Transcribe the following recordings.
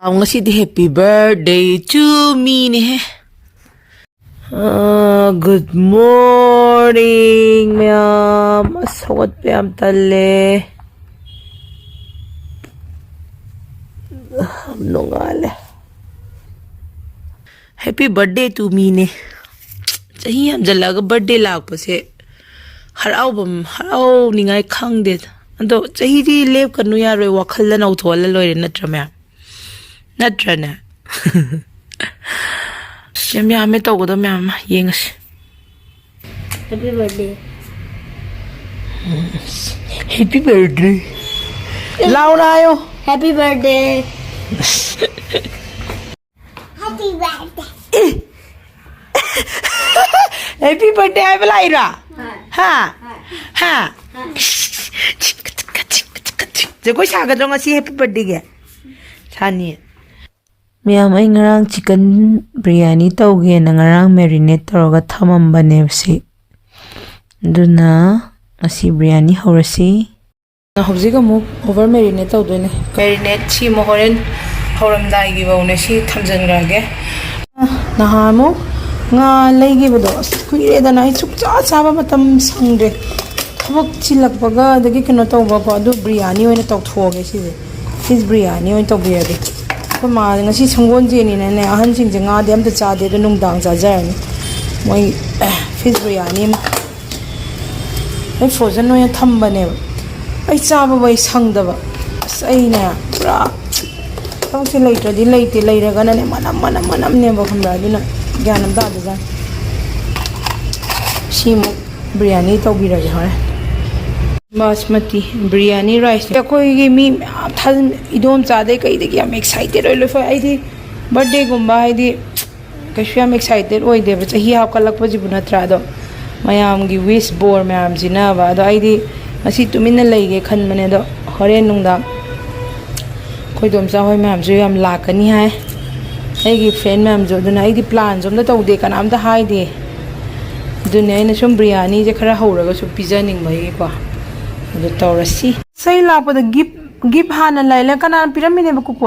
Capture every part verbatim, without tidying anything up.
ꯑꯥ, ꯉꯁꯤꯗꯤ happy birthday to meꯅꯦꯍꯦ꯫ Ah, good morning ꯃꯌꯥꯝ꯫ ꯑꯁ, ꯍꯧꯒꯠꯄ ꯌꯥꯝ ꯇꯜꯂꯦ꯫ ꯌꯥꯝ ꯅꯣꯡꯉꯥꯜꯂꯦ꯫ Happy birthday to meꯅꯦ꯫ ꯆꯍꯤ ꯌꯥꯝꯖꯜꯂꯛꯑꯒ birthday ꯂꯥꯛꯄꯁꯦ ꯍꯔꯥꯎꯕꯝ, ꯍꯔꯥꯎꯅꯤꯡꯉꯥꯏ ꯈꯪꯗꯦꯗ꯫ ꯑꯗꯣ ꯆꯍꯤꯗꯤ ꯂꯦꯞꯀꯅꯨ ꯌꯥꯔꯣꯏ, ꯋꯥꯈꯜꯗ ꯅꯧꯊꯣꯛꯍꯜꯂ ꯂꯣꯏꯔꯦ, ꯅꯠꯇ꯭ꯔ ꯃꯌꯥꯝ? ꯅꯠꯇ꯭ꯔꯅꯦ? ꯑꯁ, ꯌꯥꯝ ꯌꯥꯝꯃꯦ ꯇꯧꯒꯗꯕ ꯃꯌꯥꯝ ꯑꯃ, ꯌꯦꯡꯉꯁꯤ꯫ Happy birthday. Happy birthday. ꯂꯥꯎꯅ ꯍꯥꯏꯌꯣ꯫ Happy birthday. Happy birthday. Happy birthday ꯍꯥꯏꯕ ꯂꯥꯛꯏꯔꯣ? ꯍꯥ? ꯍꯥ? ꯖꯒꯣꯏ ꯁꯥꯒꯗ꯭ꯔꯣ ꯉꯁꯤ happy birthdayꯒꯤ? ꯁꯥꯅꯤ꯫ ꯃꯌꯥꯝ, ꯑꯩ ꯉꯔꯥꯡ chicken biryani ꯇꯧꯒꯦꯅ ꯉꯔꯥꯡ marinate ꯇꯧꯔꯒ ꯊꯝꯃꯝꯕꯅꯦꯕ ꯁꯤ꯫ ꯑꯗꯨꯅ ꯉꯁꯤ biryani ꯍꯧꯔꯁꯤ꯫ ꯍꯧꯖꯤꯛ ꯑꯃꯨꯛ over marinate ꯇꯧꯗꯣꯏꯅꯦ꯫ Marinate ꯁꯤ ꯑꯃꯨꯛ ꯍꯣꯔꯦꯟ ꯍꯧꯔꯝꯗꯥꯏꯒꯤ ꯐꯧꯅꯦ ꯁꯤ ꯊꯝꯖꯤꯟꯈ꯭ꯔꯒꯦ꯫ ꯅꯍꯥꯟ ꯑꯃꯨꯛ ꯉꯥ ꯂꯩꯈꯤꯕꯗꯣ, ꯑꯁ, ꯀꯨꯏꯔꯦꯗꯅ, ꯑꯩ ꯁꯨꯡꯆꯥ ꯆꯥꯕ ꯃꯇꯝ ꯁꯪꯗ꯭ꯔꯦ꯫ ꯊꯕꯛ ꯆꯤꯜꯂꯛꯄꯒ ꯑꯗꯒꯤ ꯀꯩꯅꯣ ꯇꯧꯕꯀꯣ, ꯑꯗꯨ biryani ꯑꯣꯏꯅ ꯇꯧꯊꯣꯛꯑꯒꯦ ꯁꯤꯁꯦ꯫ Fish biryani ꯑꯣꯏꯅ ꯇꯧꯕꯤꯔꯒꯦ꯫ ꯑꯩꯈꯣꯏ ꯃꯥ ꯉꯁꯤ ꯁꯪꯒꯣꯜꯁꯦꯟꯅꯤꯅꯅꯦ, ꯑꯍꯟꯁꯤꯡꯁꯦ ꯉꯥꯗꯤ ꯑꯝꯇ ꯆꯥꯗꯦ, ꯑꯗꯣ ꯅꯨꯡꯗꯥꯡ ꯆꯥꯖꯔꯅꯤ꯫ ꯃꯣꯏ fish biryani ꯑꯃ꯫ ꯑꯩ frozen ꯑꯣꯏꯅ ꯊꯝꯕꯅꯦꯕ꯫ ꯑꯩ ꯆꯥꯕꯕꯨ ꯑꯩ ꯁꯪꯗꯕ꯫ ꯑꯁ, ꯑꯩꯅꯦ ꯄꯨꯔꯥ ꯊꯕꯛꯁꯦ ꯂꯩꯇ꯭ꯔꯗꯤ ꯂꯩꯇꯦ, ꯂꯩꯔꯒꯅꯅꯦ ꯃꯅꯝ, ꯃꯅꯝ, ꯃꯅꯝꯅꯦꯕ, ꯈꯪꯕ꯭ꯔꯥ? ꯑꯗꯨꯅ ꯒ꯭ꯌꯥꯟ ꯑꯃ ꯇꯥꯗꯖꯥꯠꯅꯤ꯫ ꯁꯤꯃꯨꯛ biryani ꯇꯧꯕꯤꯔꯒꯦ ꯍꯣꯔꯦꯟ꯫ Basmati biryani rice꯫ ꯑꯩꯈꯣꯏꯒꯤ ꯃꯤ ꯃꯌꯥꯝ ꯊꯥꯖꯤꯟ-, ꯏꯗꯣꯝꯆꯥꯗꯩ ꯀꯩꯗꯒꯤ ꯌꯥꯝ excited ꯑꯣꯏ ꯂꯣꯏ꯫ ꯑꯩꯗꯤ birthdayꯒꯨꯝꯕ ꯍꯥꯏꯗꯤ ꯀꯩꯁꯨ ꯌꯥꯝ excited ꯑꯣꯏꯗꯦꯕ, ꯆꯍꯤ ꯍꯥꯞꯀꯠꯂꯛꯄꯁꯤꯕꯨ, ꯅꯠꯇ꯭ꯔꯥ? ꯑꯗꯣ ꯃꯌꯥꯝꯒꯤ wish, ꯕꯣꯔ ꯃꯌꯥꯝꯁꯤꯅꯕ꯫ ꯑꯗꯣ ꯑꯩꯗꯤ ꯉꯁꯤ ꯇꯨꯃꯤꯟꯅ ꯂꯩꯒꯦ ꯈꯟꯕꯅꯦ, ꯑꯗꯣ ꯍꯣꯔꯦꯟ ꯅꯨꯡꯗꯥꯡ ꯑꯩꯈꯣꯏ ꯏꯗꯣꯝꯆꯥ ꯍꯣꯏ ꯃꯌꯥꯝꯁꯨ ꯌꯥꯝ ꯂꯥꯛꯀꯅꯤ ꯍꯥꯏ, ꯑꯩꯒꯤ friend ꯃꯌꯥꯝꯁꯨ꯫ ꯑꯗꯨꯅ ꯑꯩꯗꯤ planꯁꯨ ꯑꯝꯇ ꯇꯧꯗꯦ, ꯀꯅꯥꯝꯇ ꯍꯥꯏꯗꯦ꯫ ꯑꯗꯨꯅꯦ ꯑꯩꯅ ꯁꯨꯝ biryaniꯁꯦ ꯈꯔ ꯍꯧꯔꯒꯁꯨ ꯄꯤꯖꯅꯤꯡꯕꯒꯤꯀꯣ꯫ ꯑꯗꯨ ꯇꯧꯔꯁꯤ꯫ ꯏꯁꯩ ꯂꯥꯛꯄꯗ gift, gift ꯍꯥꯟꯅ ꯂꯩꯔꯦ꯫ ꯀꯅꯥꯅ ꯄꯤꯔꯝꯃꯤꯅꯦꯕ, ꯀꯨꯀꯨ?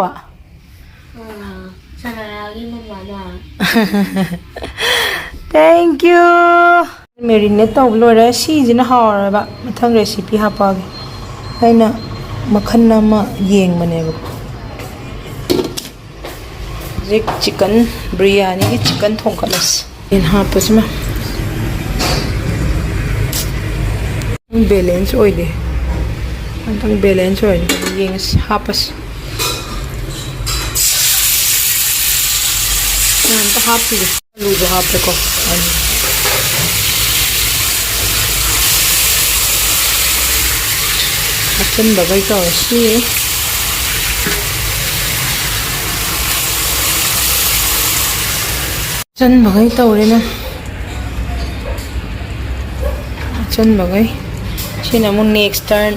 ꯁꯅꯥꯒꯤ ꯃꯃꯥꯗꯣ꯫ Thank you. Marinate ꯇꯧꯕ ꯂꯣꯏꯔꯦ꯫ ꯁꯤꯁꯤꯅ ꯍꯥꯎꯔꯣꯏꯕ꯫ ꯃꯊꯪ recipe ꯍꯥꯞꯄꯛꯑꯒꯦ꯫ ꯑꯩꯅ ꯃꯈꯜ ꯑꯃ ꯌꯦꯡꯕꯅꯦꯕ꯫ ꯍꯧꯖꯤꯛ chicken, biryaniꯒꯤ chicken ꯊꯣꯡꯒꯠꯂꯁꯤ꯫ ꯌꯦꯟ ꯍꯥꯞꯄꯁꯤꯃ꯫ Balance ꯑꯣꯏꯗꯦ꯫ ꯑꯝꯇꯪ balance ꯑꯣꯏꯅ ꯌꯦꯡꯉꯁꯤ, ꯍꯥꯞꯄꯁꯤ꯫ ꯑꯝꯇ ꯍꯥꯞꯄꯤꯒꯦ꯫ ꯑꯂꯨꯗꯣ ꯍꯥꯞꯄꯦꯀꯣ꯫ ꯑꯂꯨ꯫ ꯑꯆꯝꯕꯈꯩ ꯇꯧꯔꯁꯤ꯫ ꯑꯆꯝꯕꯈꯩ ꯇꯧꯔꯦꯅ꯫ ꯑꯆꯝꯕꯈꯩ꯫ ꯁꯤꯅ ꯑꯃꯨꯛ next turn꯫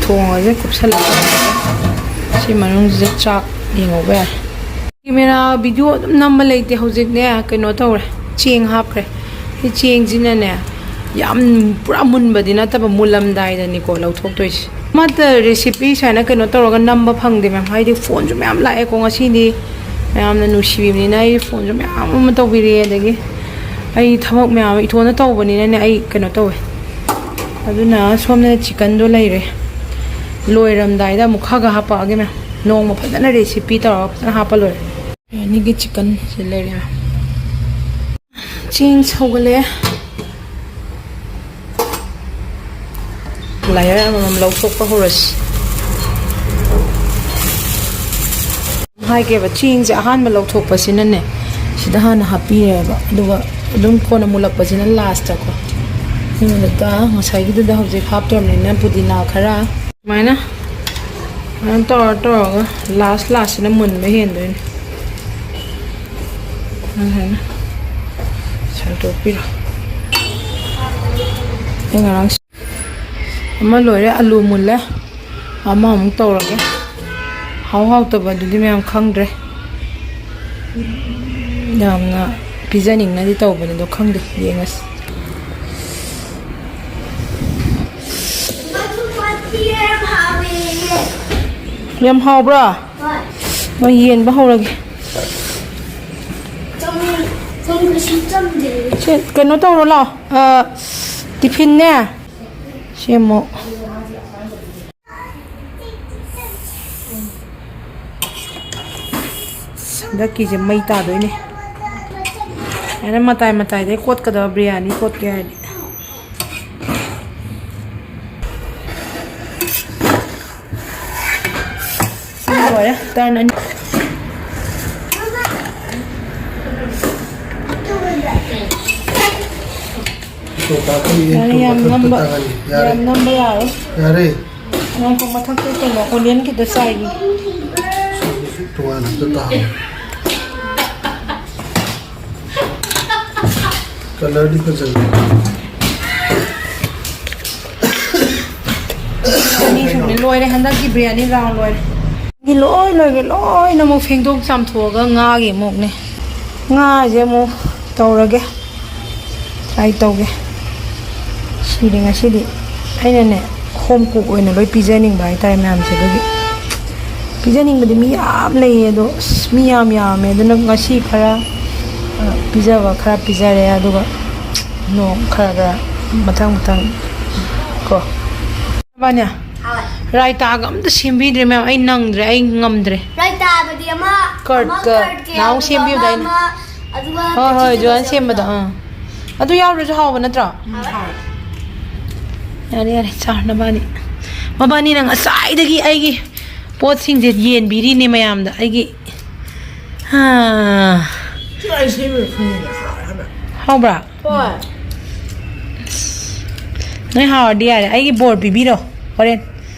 ꯊꯣꯡꯉꯁꯦ ꯀꯨꯞꯁꯜꯂꯒ꯫ ꯁꯤ ꯃꯅꯨꯡꯁꯤꯗ ꯆꯥꯛ ꯌꯦꯡꯍꯧꯕ ꯌꯥꯔꯦ꯫ Camera video ꯑꯗꯨꯝ ꯅꯝꯕ ꯂꯩꯇꯦ꯫ ꯍꯧꯖꯤꯛꯅꯦ ꯀꯩꯅꯣ ꯇꯧꯔꯦ, ꯆꯦꯡ ꯍꯥꯞꯈ꯭ꯔꯦ꯫ ꯁꯤ ꯆꯦꯡꯁꯤꯅꯅꯦ ꯌꯥꯝ ꯄꯨꯔꯥ ꯃꯨꯟꯕꯗꯤ ꯅꯠꯇꯕ, ꯃꯨꯜꯂꯝꯗꯥꯏꯗꯅꯤꯀꯣ ꯂꯧꯊꯣꯛꯇꯣꯏꯁꯦ꯫ ꯑꯃꯠꯇ recipe ꯁꯨꯃꯥꯏꯅ ꯀꯩꯅꯣ ꯇꯧꯔꯒ ꯅꯝꯕ ꯐꯪꯗꯦ ꯃꯌꯥꯝ, ꯍꯥꯏꯗꯤ phoneꯁꯨ ꯃꯌꯥꯝ ꯂꯥꯛꯑꯦꯀꯣ ꯉꯁꯤꯗꯤ꯫ ꯃꯌꯥꯝꯅ ꯅꯨꯡꯁꯤꯕꯤꯕꯅꯤꯅ ꯑꯩ phoneꯁꯨ ꯃꯌꯥꯝ ꯑꯃ ꯇꯧꯕꯤꯔꯛꯑꯦ, ꯑꯗꯒꯤ ꯑꯩ ꯊꯕꯛ ꯃꯌꯥꯝ ꯏꯊꯣꯟꯗ ꯇꯧꯕꯅꯤꯅꯅꯦ ꯑꯩ ꯀꯩꯅꯣ ꯇꯧꯋꯦ꯫ ꯑꯗꯨꯅ ꯁꯣꯝꯗ chickenꯗꯣ ꯂꯩꯔꯦ꯫ ꯂꯣꯏꯔꯝꯗꯥꯏꯗ ꯑꯃꯨꯛ ꯈꯔ ꯈꯔ ꯍꯥꯞꯄꯛꯑꯒꯦ ꯃꯌꯥꯝ꯫ ꯅꯣꯡꯃ ꯐꯖꯅ recipe ꯇꯧꯔꯒ ꯐꯖꯅ ꯍꯥꯞꯄ ꯂꯣꯏꯔꯦ꯫ ꯑꯅꯤꯒꯤ chicken ꯁꯤ ꯂꯩꯔꯦ꯫ ꯆꯦꯡ ꯁꯧꯒꯠꯂꯦ꯫ Layer ꯑꯃꯃꯝ ꯂꯧꯊꯣꯛꯄ ꯍꯧꯔꯁꯤ꯫ ꯍꯥꯏꯒꯦꯕ, ꯆꯦꯡꯁꯦ ꯑꯍꯥꯟꯕ ꯂꯧꯊꯣꯛꯄꯁꯤꯅꯅꯦ, ꯁꯤꯗ ꯍꯥꯟꯅ ꯍꯥꯞꯄꯤꯔꯦꯕ, ꯑꯗꯨꯒ ꯑꯗꯨꯝ ꯀꯣꯟꯅ ꯃꯨꯜꯂꯛꯄꯁꯤꯅ lastꯇꯀꯣ꯫ ꯑꯗꯨꯒ ꯉꯁꯥꯏꯒꯤꯗꯨꯗ ꯍꯧꯖꯤꯛ ꯍꯥꯞꯇꯣꯔꯕꯅꯤꯅ ꯄꯨꯗꯤꯅꯥ ꯈꯔ, ꯁꯨꯃꯥꯏꯅ, ꯁꯨꯃꯥꯏꯅ ꯇꯧꯔ ꯇꯧꯔꯒ last lastꯁꯤꯅ ꯃꯨꯟꯕ ꯍꯦꯟꯗꯣꯏꯅꯦ꯫ ꯑꯗꯨꯃꯥꯏꯅ ꯁꯟꯇꯣꯛꯄꯤꯔꯣ꯫ ꯑꯩ ꯉꯔꯥꯡ ꯑꯃ ꯂꯣꯏꯔꯦ, ꯑꯂꯨ ꯃꯨꯜꯂꯦ꯫ ꯑꯃꯃꯨꯛ ꯇꯧꯔꯒꯦ꯫ ꯍꯥꯎ ꯍꯥꯎꯇꯕ ꯑꯗꯨꯗꯤ ꯃꯌꯥꯝ ꯈꯪꯗ꯭ꯔꯦ꯫ ꯌꯥꯝꯅ ꯄꯤꯖꯅꯤꯡꯅꯗꯤ ꯇꯧꯕꯅꯦ, ꯑꯗꯣ ꯈꯪꯗꯦ, ꯌꯦꯡꯉꯁꯤ꯫ ꯌꯥꯝ ꯍꯥꯎꯕ꯭ꯔꯣ? ꯍꯣꯏ꯫ ꯌꯦꯟꯕ ꯍꯧꯔꯒꯦ꯫ ꯆꯝ-, ꯆꯝ-, ꯀꯩꯁꯨ ꯆꯝꯗꯦ꯫ ꯁꯦ, ꯀꯩꯅꯣ ꯇꯧꯔꯣ ꯂꯥꯛꯑꯣ꯫ ꯑ, ꯇꯤꯐꯤꯟꯅꯦ꯫ ꯁꯦꯝꯃꯣ꯫ ꯍꯟꯗꯛꯀꯤꯁꯦ ꯃꯩ ꯇꯥꯗꯣꯏꯅꯦ꯫ ꯑꯩꯅ ꯃꯇꯥꯏ ꯃꯇꯥꯏꯗꯩ ꯀꯣꯠꯀꯗꯕ ꯕꯤꯔꯌꯥꯅꯤ ꯀꯣꯠꯀꯦ ꯍꯥꯏꯔꯗꯤ꯫ ꯁꯤ ꯂꯣꯏꯔꯦ꯫ ꯇꯔꯟ ꯑꯅꯤ꯫ ꯌꯥꯔꯦ, ꯌꯥꯝ ꯅꯝꯕ, ꯌꯥꯔꯦ꯫ ꯌꯥꯝ ꯅꯝꯕ ꯌꯥꯔꯣꯏ꯫ ꯌꯥꯔꯦ꯫ ꯉꯥꯏꯈꯣ, ꯃꯊꯛꯇ ꯀꯩꯅꯣ, ꯑꯣꯅꯤꯌꯟ ꯈꯤꯇ ꯆꯥꯏꯒꯦ꯫ ꯇꯣꯉꯥꯟꯅ ꯑꯝꯇ ꯇꯥꯍꯧ꯫ ꯀꯂꯔꯗꯤ ꯐꯖꯩ꯫ ꯑꯅꯤꯁꯨꯕꯅꯤ, ꯂꯣꯏꯔꯦ, ꯍꯟꯗꯛꯀꯤ ꯕꯤꯔꯌꯥꯅꯤ ꯔꯥꯎꯟ ꯂꯣꯏꯔꯦ꯫ ꯂꯣꯏ ꯂꯣꯏꯔꯦ, ꯂꯣꯏꯅꯃꯛ ꯐꯦꯡꯗꯣꯛ ꯆꯥꯝꯊꯣꯛꯑꯒ ꯉꯥꯒꯤ ꯑꯃꯨꯛꯅꯦ꯫ ꯉꯥꯁꯦ ꯑꯃꯨꯛ ꯇꯧꯔꯒꯦ꯫ ꯇ꯭ꯔꯥꯏ ꯇꯧꯒꯦ꯫ ꯁꯤꯗꯤ ꯉꯁꯤꯗꯤ ꯑꯩꯅꯅꯦ ꯍꯣꯝ ꯀꯨꯛ ꯑꯣꯏꯅ ꯂꯣꯏ ꯄꯤꯖꯅꯤꯡꯕ ꯍꯥꯏꯇꯥꯔꯦ ꯃꯌꯥꯝꯁꯦ꯫ ꯑꯗꯨꯒꯤ ꯄꯤꯖꯅꯤꯡꯕꯗꯤ ꯃꯤ ꯌꯥꯝ ꯂꯩꯌꯦ, ꯑꯗꯣ ꯑꯁ, ꯃꯤ ꯌꯥꯝ ꯌꯥꯝꯃꯦ꯫ ꯑꯗꯨꯅ ꯉꯁꯤ ꯈꯔ, ꯑ, ꯄꯤꯖꯕ ꯈꯔ ꯄꯤꯖꯔꯦ, ꯑꯗꯨꯒ ꯅꯣꯡ ꯈꯔ ꯈꯔ ꯃꯊꯪ ꯃꯊꯪ ꯀꯣ꯫ ꯕꯥꯅꯤ, ꯍꯣꯏ꯫ ꯔꯥꯏꯇꯥꯒ ꯑꯝꯇ ꯁꯦꯝꯕꯤꯗ꯭ꯔꯦ ꯃꯌꯥꯝ, ꯑꯩ ꯅꯪꯗ꯭ꯔꯦ, ꯑꯩ ꯉꯝꯗ꯭ꯔꯦ꯫ ꯔꯥꯏꯇꯥꯕꯗꯤ ꯑꯃ, ꯀꯔꯠꯀ ꯑꯃ ꯀꯔꯠꯀ ꯅꯍꯥꯟꯃꯨꯛ ꯌꯥꯎꯕꯗꯣ ꯁꯦꯝꯕꯤꯕꯗꯥꯏꯅꯦ? ꯑꯃ, ꯑꯗꯨꯒ ꯍꯣꯏ, ꯍꯣꯏ, ꯄꯤꯖꯕ ꯖꯣꯏꯟ ꯁꯦꯝꯕꯗꯣ, ꯁꯦꯝꯕꯗꯣ꯫ ꯑꯥ꯫ ꯑꯗꯨ ꯌꯥꯎꯗ꯭ꯔꯁꯨ ꯍꯥꯎꯕ ꯅꯠꯇ꯭ꯔꯣ? ꯎꯝ, ꯍꯥꯎꯋꯦ꯫ ꯌꯥꯔꯦ, ꯌꯥꯔꯦ, ꯆꯥꯔꯣ ꯅꯕꯥꯅꯤ꯫ ꯃꯕꯥꯅꯤꯅ ꯉꯁꯥꯏꯗꯒꯤ ꯑꯩꯒꯤ ꯄꯣꯠꯁꯤꯡꯁꯦ ꯌꯦꯟꯕꯤꯔꯤꯅꯦ ꯃꯌꯥꯝꯗ꯫ ꯑꯩꯒꯤ, ꯍꯥ꯫ ꯁꯤ ꯑꯩ ꯁꯦꯝꯃꯤꯔ ꯈꯪꯗꯦꯅꯦ, ꯍꯥꯎꯋꯦ ꯍꯥꯏꯕ꯫ ꯍꯥꯎꯕ꯭ꯔꯥ? ꯍꯣꯏ꯫ ꯅꯣꯏ ꯍꯥꯎꯔꯗꯤ ꯌꯥꯔꯦ꯫ ꯑꯩꯒꯤ ꯕꯣꯔ ꯄꯤꯕꯤꯔꯣ ꯍꯣꯔꯦꯟ꯫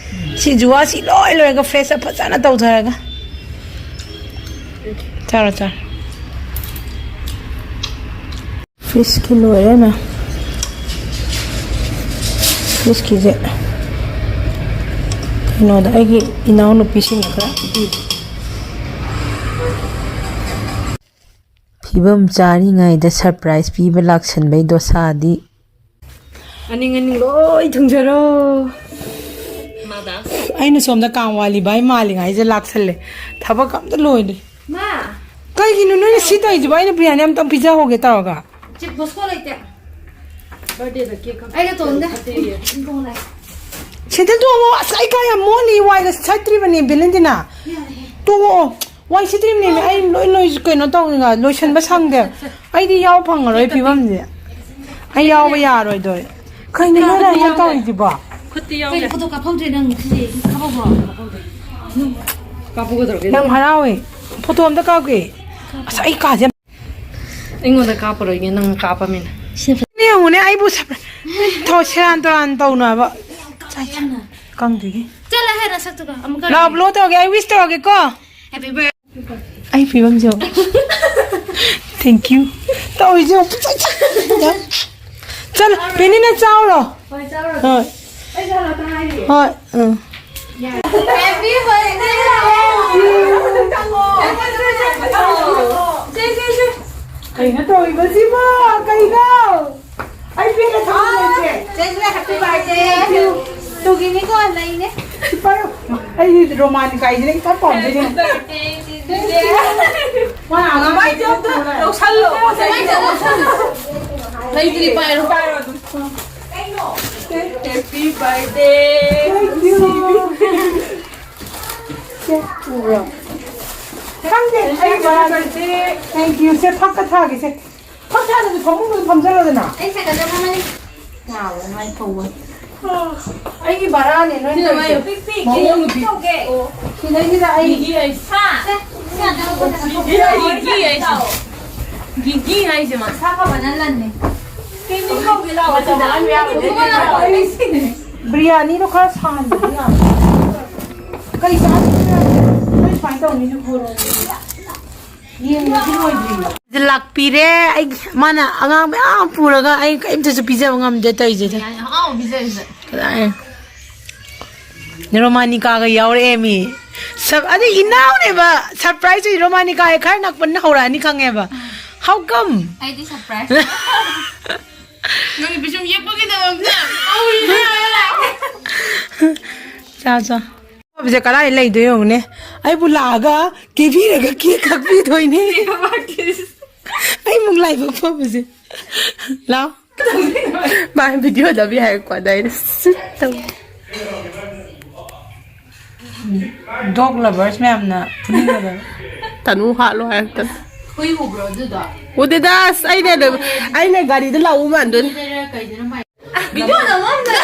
ꯁꯤ ꯖꯨꯋꯥ ꯁꯤ ꯂꯣꯏ ꯂꯣꯏꯔꯒ ꯐ꯭ꯔꯦꯁ ꯑꯞ ꯐꯖꯅ ꯇꯧꯊꯔꯒ꯫ ꯆꯥꯔꯣ, ꯆꯥꯔꯣ꯫ ꯐꯤꯁꯀꯤ ꯂꯣꯏꯔꯦ ꯃꯌꯥꯝ꯫ ꯐꯤꯁꯀꯤꯁꯦ ꯀꯩꯅꯣꯗ ꯑꯩꯒꯤ ꯏꯅꯥꯎꯅꯨꯄꯤꯁꯤꯡꯅ ꯈꯔ ꯄꯤ꯫ ꯐꯤꯕꯝ ꯆꯥꯔꯤꯉꯩꯗ ꯁꯔꯄ꯭ꯔꯥꯏꯖ ꯄꯤꯕ ꯂꯥꯛꯁꯟꯕꯩ ꯗꯣꯁꯥꯗꯤ꯫ ꯑꯅꯤꯡ ꯑꯅꯤꯡ ꯂꯣꯏ ꯊꯨꯡꯖꯔꯣ꯫ ꯑꯩꯅ ꯁꯣꯝꯗ ꯀꯥꯡ ꯋꯥꯂꯤ ꯚꯥꯏ ꯃꯥꯜꯂꯤꯉꯥꯏꯁꯦ ꯂꯥꯛꯁꯜꯂꯦ꯫ ꯊꯕꯛ ꯑꯝꯇ ꯂꯣꯏꯗ꯭ꯔꯤ꯫ ꯃꯥ! ꯀꯩꯒꯤꯅꯣ ꯅꯣꯏꯅ ꯁꯤ ꯇꯧꯔꯤꯁꯤꯕꯣ? ꯑꯩꯅ ꯕꯤꯔꯌꯥꯅꯤ ꯑꯝꯇꯪ ꯄꯤꯖꯍꯧꯒꯦ ꯇꯧꯔꯒ꯫ ꯆꯤꯞ ꯕꯣꯁꯀꯣ ꯂꯩꯇꯦ꯫ ꯕꯥꯔꯗꯦꯗ ꯀꯦꯛ ꯈꯛ ꯑꯩꯒ ꯇꯣꯡꯗꯦ꯫ ꯐꯠꯇꯦꯌꯦ꯫ ꯁꯦꯟꯗꯜ ꯇꯣꯡꯉꯣ꯫ ꯑꯁ, ꯑꯩ ꯀꯥ ꯌꯥꯝ ꯃꯣꯠꯂꯤ꯫ ꯋꯥꯏꯒ ꯁꯤꯠꯇ꯭ꯔꯤꯕꯅꯦ, ꯕꯦꯂꯦꯟꯗꯤꯅꯥ꯫ ꯌꯥꯔꯦꯍꯦ꯫ ꯇꯣꯛꯑꯣ꯫ ꯋꯥꯏ ꯁꯤꯠꯇ꯭ꯔꯤꯕꯅꯦꯃꯤ꯫ ꯑꯩ ꯂꯣꯏ, ꯂꯣꯏ ꯀꯩꯅꯣ ꯇꯧꯅꯤꯡꯉꯥꯏ, ꯂꯣꯏꯁꯟꯕ ꯁꯪꯗꯦ꯫ ꯑꯩꯗꯤ ꯌꯥꯎ ꯐꯪꯉꯔꯣꯏ ꯐꯤꯕꯝꯁꯦ꯫ ꯑꯩ ꯌꯥꯎꯕ ꯌꯥꯔꯣꯏꯗꯣꯏ꯫ ꯀꯩꯅꯣ ꯅꯣꯏꯅ ꯑꯩꯉꯣꯟꯗ ꯇꯧꯔꯤꯁꯤꯕꯣ? ꯈꯨꯠꯇꯤ ꯌꯥꯎꯗꯦ꯫ ꯀꯩꯅꯣ ꯐꯣꯇꯣ ꯀꯥꯞꯍꯧꯗ꯭ꯔꯦ ꯅꯪ ꯁꯤꯗꯤ? ꯀꯥꯞꯍꯧꯕ꯭ꯔꯣ? ꯀꯥꯞꯍꯧꯗꯦ꯫ ꯀꯥꯞꯄꯨꯒꯗꯧꯔꯒꯦ꯫ ꯌꯥꯝ ꯍꯔꯥꯎꯋꯦ꯫ ꯐꯣꯇꯣ ꯑꯝꯇ ꯀꯥꯞꯀꯦ꯫ ꯑꯁ, ꯑꯩ ꯀꯥꯁꯦ ꯌꯥꯝ ꯑꯩꯉꯣꯟꯗ ꯀꯥꯞꯄꯔꯣꯏꯒꯦ, ꯅꯪ ꯀꯥꯞꯄꯃꯤꯅ꯫ ꯁꯤ ꯌꯦꯡꯉꯨꯅꯦ, ꯑꯩꯕꯨ ꯁꯔꯄ꯭ꯔꯥꯏꯖ ꯊꯣ-, ꯁꯦꯔꯥꯟ ꯇꯨꯔꯥꯟ ꯇꯧꯅꯕ꯫ ꯀꯪꯗ꯭ꯔꯤꯒꯦ꯫ ꯆꯠꯂꯣꯍꯦ, ꯅꯁꯛꯇꯨꯒ꯫ ꯑꯃꯨꯛꯀ ꯂꯥꯎ, ꯕ꯭ꯂꯣ ꯇꯧꯔꯒꯦ, ꯑꯩ ꯋꯤꯁ ꯇꯧꯔꯒꯦꯀꯣ꯫ Happy birthday. ꯑꯩ ꯐꯤꯕꯝꯁꯦ ꯌꯦꯡꯉꯨ꯫ Thank you꯫ ꯇꯧꯔꯤꯁꯦ ꯌꯦꯡꯉꯨ꯫ ꯆꯠꯂꯣ, ꯄꯦꯅꯤꯅ ꯆꯥꯎꯔꯣ꯫ ꯍꯣꯏ, ꯆꯥꯎꯔꯣ꯫ ꯍꯣꯏ꯫ ꯑꯩꯁꯨ ꯍꯜꯂꯛꯇ ꯉꯥꯏꯔꯤꯌꯦ꯫ ꯍꯣꯏ, ꯎꯝ꯫ Happy birthday! ꯀꯩꯅꯣ ꯇꯧꯔꯤꯕꯁꯤꯕꯣ? ꯀꯩꯅꯣ? ꯑꯩ ꯄꯦꯟꯅ ꯊꯝꯃꯒꯦ꯫ ꯆꯦꯆꯦ, happy birthday! ꯇꯨꯒꯤꯅꯤꯀꯣ, ꯂꯩꯅꯦ꯫ ꯄꯥꯏꯌꯨ꯫ ꯑꯩꯗꯤ ꯔꯣꯃꯥꯟ ꯀꯥꯏꯁꯤꯅ ꯏꯄꯥꯝ ꯄꯥꯝꯖꯩꯅꯦ꯫ ꯃꯥ ꯑꯉꯥꯡ ꯃꯥꯏ ꯖꯣꯕꯇꯣ ꯂꯧꯁꯜꯂꯣ꯫ ꯃꯥꯏ ꯖꯣꯕ ꯂꯧꯁꯜꯂꯣ꯫ ꯂꯩꯇ꯭ꯔꯤ, ꯄꯥꯏꯔꯣ꯫ ꯄꯥꯏꯔꯣ ꯑꯗꯨꯝ꯫ Happy birthday. Thank you. ꯁꯦ, ꯎꯕ꯭ꯔꯣ? ꯈꯪꯗꯦ, ꯑꯩ ꯕꯔꯥꯗ꯫ Thank you. ꯁꯦ, ꯐꯛꯀ ꯊꯥꯒꯦꯁꯦ꯫ ꯐꯛ ꯊꯥꯗꯁꯨ ꯐꯃꯨꯡꯗ ꯐꯝꯖꯜꯂꯣꯗꯅ꯫ ꯑꯩ ꯁꯥꯏꯀꯜꯗ ꯐꯝꯃꯅꯤ꯫ ꯉꯥꯎꯔꯦ, ꯃꯥꯏ ꯊꯧꯕ꯫ ꯑꯩꯒꯤ ꯕꯔꯥꯅꯦ, ꯅꯣꯏ ꯁꯤꯗ ꯃꯥꯏ ꯇꯧꯔꯤꯁꯦ꯫ ꯄꯤꯛ ꯄꯤꯛ ꯃꯑꯣꯡ ꯅꯨꯄꯤ꯫ ꯇꯧꯒꯦ꯫ ꯁꯤꯗꯩꯁꯤꯗ ꯑꯩ ꯃꯤꯒꯤ ꯑꯩ ꯍꯥ? ꯁꯦ, ꯁꯤ ꯉꯥꯛꯇ ꯂꯧꯕ ꯅꯠꯇ꯭ꯔꯣ? ꯒꯤꯒꯤ ꯑꯩꯁꯦ꯫ ꯒꯤꯒꯤ ꯍꯥꯏꯁꯦ ꯃꯥ꯫ ꯁꯥ ꯐꯕꯅ ꯂꯟꯅꯦ꯫ ꯀꯦꯟꯗꯤ ꯀꯧꯒꯦ ꯂꯥꯛꯑꯣ꯫ ꯃꯆꯤꯟ ꯃꯅꯥꯎ ꯂꯣꯏ ꯁꯤꯔꯦ꯫ ꯕꯤꯔꯌꯥꯅꯤꯗꯣ ꯈꯔ ꯁꯥꯍꯟꯗꯗꯤ ꯌꯥꯔꯣꯏ꯫ ꯀꯩ ꯆꯥꯗꯣꯏꯅꯣ? ꯅꯣꯏ ꯁꯨꯃꯥꯏꯅ ꯇꯧꯅꯤꯁꯨ ꯄꯨꯔꯛꯑꯣ꯫ ꯌꯦꯡꯕꯗꯤ ꯂꯣꯏꯗ꯭ꯔꯤꯕ꯫ ꯂꯥꯛꯄꯤꯔꯦ꯫ ꯑꯩ, ꯃꯥꯅ ꯑꯉꯥꯡ ꯃꯌꯥꯝ ꯄꯨꯔꯒ ꯑꯩ ꯀꯔꯤꯝꯇꯁꯨ ꯄꯤꯖꯕ ꯉꯝꯗꯦ ꯇꯧꯔꯤꯁꯦ꯫ ꯕꯤꯔꯌꯥꯅꯤ ꯑꯍꯥꯎꯕ ꯄꯤꯖꯔꯤꯁꯦ꯫ ꯀꯗꯥꯏ? ꯔꯣꯃꯥꯅꯤꯀꯥꯒ ꯌꯥꯎꯔꯛꯑꯦ ꯃꯤ꯫ ꯁꯞ-, ꯑꯗꯩ ꯏꯅꯥꯎꯅꯦꯕ꯫ ꯁꯔꯄ꯭ꯔꯥꯏꯖ ꯑꯣꯏ꯫ ꯔꯣꯃꯥꯅꯤꯀꯥ ꯈꯔ ꯅꯛꯄꯅꯤꯅ ꯍꯧꯔꯛꯑꯅꯤ ꯈꯪꯉꯦꯕ꯫ How come? ꯑꯩꯗꯤ ꯁꯔꯄ꯭ꯔꯥꯏꯖ꯫ ꯅꯪꯒꯤ ꯄꯤꯁꯨꯝ ꯌꯦꯞꯄꯒꯤꯗꯃꯛꯇ ꯀꯧꯔꯤꯅꯦ ꯍꯥꯏꯕ ꯂꯥꯛꯑꯦ꯫ ꯆꯥ ꯆꯥ꯫ ꯐꯕꯁꯦ ꯀꯗꯥꯏ ꯂꯩꯗꯣꯏ ꯌꯦꯡꯉꯨꯅꯦ꯫ ꯑꯩꯕꯨ ꯂꯥꯛꯑꯒ ꯀꯦꯕꯤꯔꯒ ꯀꯦꯛ ꯀꯛꯄꯤꯗꯣꯏꯅꯦ꯫ ꯑꯩ ꯑꯃꯨꯛ ꯂꯥꯏꯕꯛ ꯐꯕꯁꯦ꯫ ꯂꯥꯎ꯫ ꯃꯥ ꯚꯤꯗꯤꯑꯣꯗ ꯃꯤ ꯍꯥꯏꯔꯛꯄ ꯑꯗꯥꯏꯗ ꯁꯤꯠ ꯇꯧ꯫ ꯗꯣꯒ ꯂꯚꯔꯁ ꯃꯌꯥꯝꯅ ꯐꯨꯅꯤꯡꯒꯗꯕ꯫ ꯇꯅꯨ ꯍꯥꯠꯂꯣ ꯍꯥꯏꯔꯛꯇꯅ꯫ ꯍꯨꯏ ꯎꯕ꯭ꯔꯣ ꯑꯗꯨꯗꯣ? ꯎꯗꯦꯗ, ꯑꯁ, ꯑꯩꯅ ꯑꯗꯨꯝ, ꯑꯩꯅ ꯒꯥꯔꯤꯗ ꯂꯥꯛꯎ ꯃꯥꯟꯗꯣꯏꯅꯦ꯫ ꯀꯩꯗꯅꯣ ꯃꯥꯏ ꯚꯤꯗꯤꯑꯣ ꯅꯝꯃꯝꯗ꯭ꯔꯦ꯫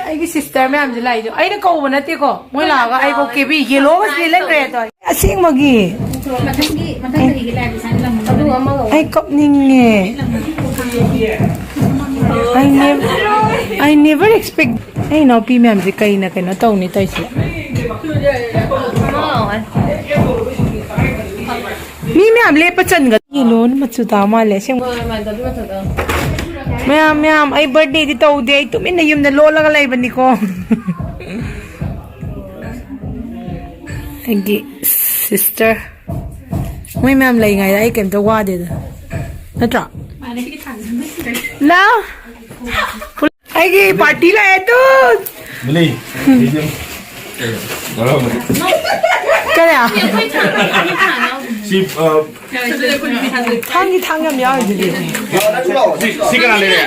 ꯑꯩꯒꯤ ꯁꯤꯁꯇꯔ ꯃꯌꯥꯝꯁꯦ ꯂꯥꯛꯏꯗꯣ ꯑꯩꯅ ꯀꯧꯕ ꯅꯠꯇꯦꯀꯣ, ꯃꯣꯏ ꯂꯥꯛꯑꯒ ꯑꯩꯕꯨ ꯀꯦꯕꯤ ꯌꯦꯜꯂꯣꯒ ꯁꯤꯗꯤ ꯂꯩꯈ꯭ꯔꯦ ꯑꯗꯣ꯫ ꯑꯁꯦꯡꯕꯒꯤ꯫ ꯃꯊꯪꯒꯤ, ꯃꯊꯪ ꯆꯍꯤꯒꯤ ꯂꯥꯏꯔꯤꯛ ꯁꯥꯏꯟ ꯂꯝ ꯑꯗꯨ ꯑꯃꯒ ꯑꯩ ꯀꯞꯅꯤꯡꯉꯦ꯫ I never, I never expect. ꯑꯩ ꯏꯅꯥꯎꯄꯤ ꯃꯌꯥꯝꯁꯦ ꯀꯩꯅ ꯀꯩꯅꯣ ꯇꯧꯅꯤ ꯇꯧꯔꯤꯁꯦ꯫ ꯃꯤ ꯃꯌꯥꯝ ꯂꯦꯞꯄ ꯆꯟꯒ ꯌꯦꯜꯂꯣ ꯃꯆꯨ ꯇꯥ ꯃꯥꯜꯂꯦ ꯑꯁꯦꯡꯕ꯫ ꯃꯌꯥꯝ, ꯃꯌꯥꯝ, ꯑꯩ ꯕꯥꯔꯗꯦꯗꯤ ꯇꯧꯗꯦ, ꯑꯩ ꯇꯨꯃꯤꯟꯅ ꯌꯨꯝꯗ ꯂꯣꯜꯂꯒ ꯂꯩꯕꯅꯤꯀꯣ꯫ ꯑꯩꯒꯤ ꯁꯤꯁꯇꯔ, ꯃꯣꯏ ꯃꯌꯥꯝ ꯂꯩꯉꯩꯗ ꯑꯩ ꯀꯩꯝꯇ ꯋꯥꯗꯦꯗ, ꯅꯠꯇ꯭ꯔꯣ? ꯂꯥꯎ꯫ ꯑꯩꯒꯤ ꯄꯥꯔꯇꯤ ꯂꯥꯛꯑꯦ ꯇꯨ꯫ ꯃꯤꯂꯤ, ꯃꯔꯝ ꯀꯔꯤ? ꯁꯤ, ꯑ, ꯊꯥꯡꯒꯤ ꯊꯥꯡ ꯌꯥꯝ ꯌꯥꯎꯔꯤꯗꯨꯗꯤ꯫ ꯁꯤ, ꯁꯤ ꯀꯅꯥ ꯂꯩꯔꯦ?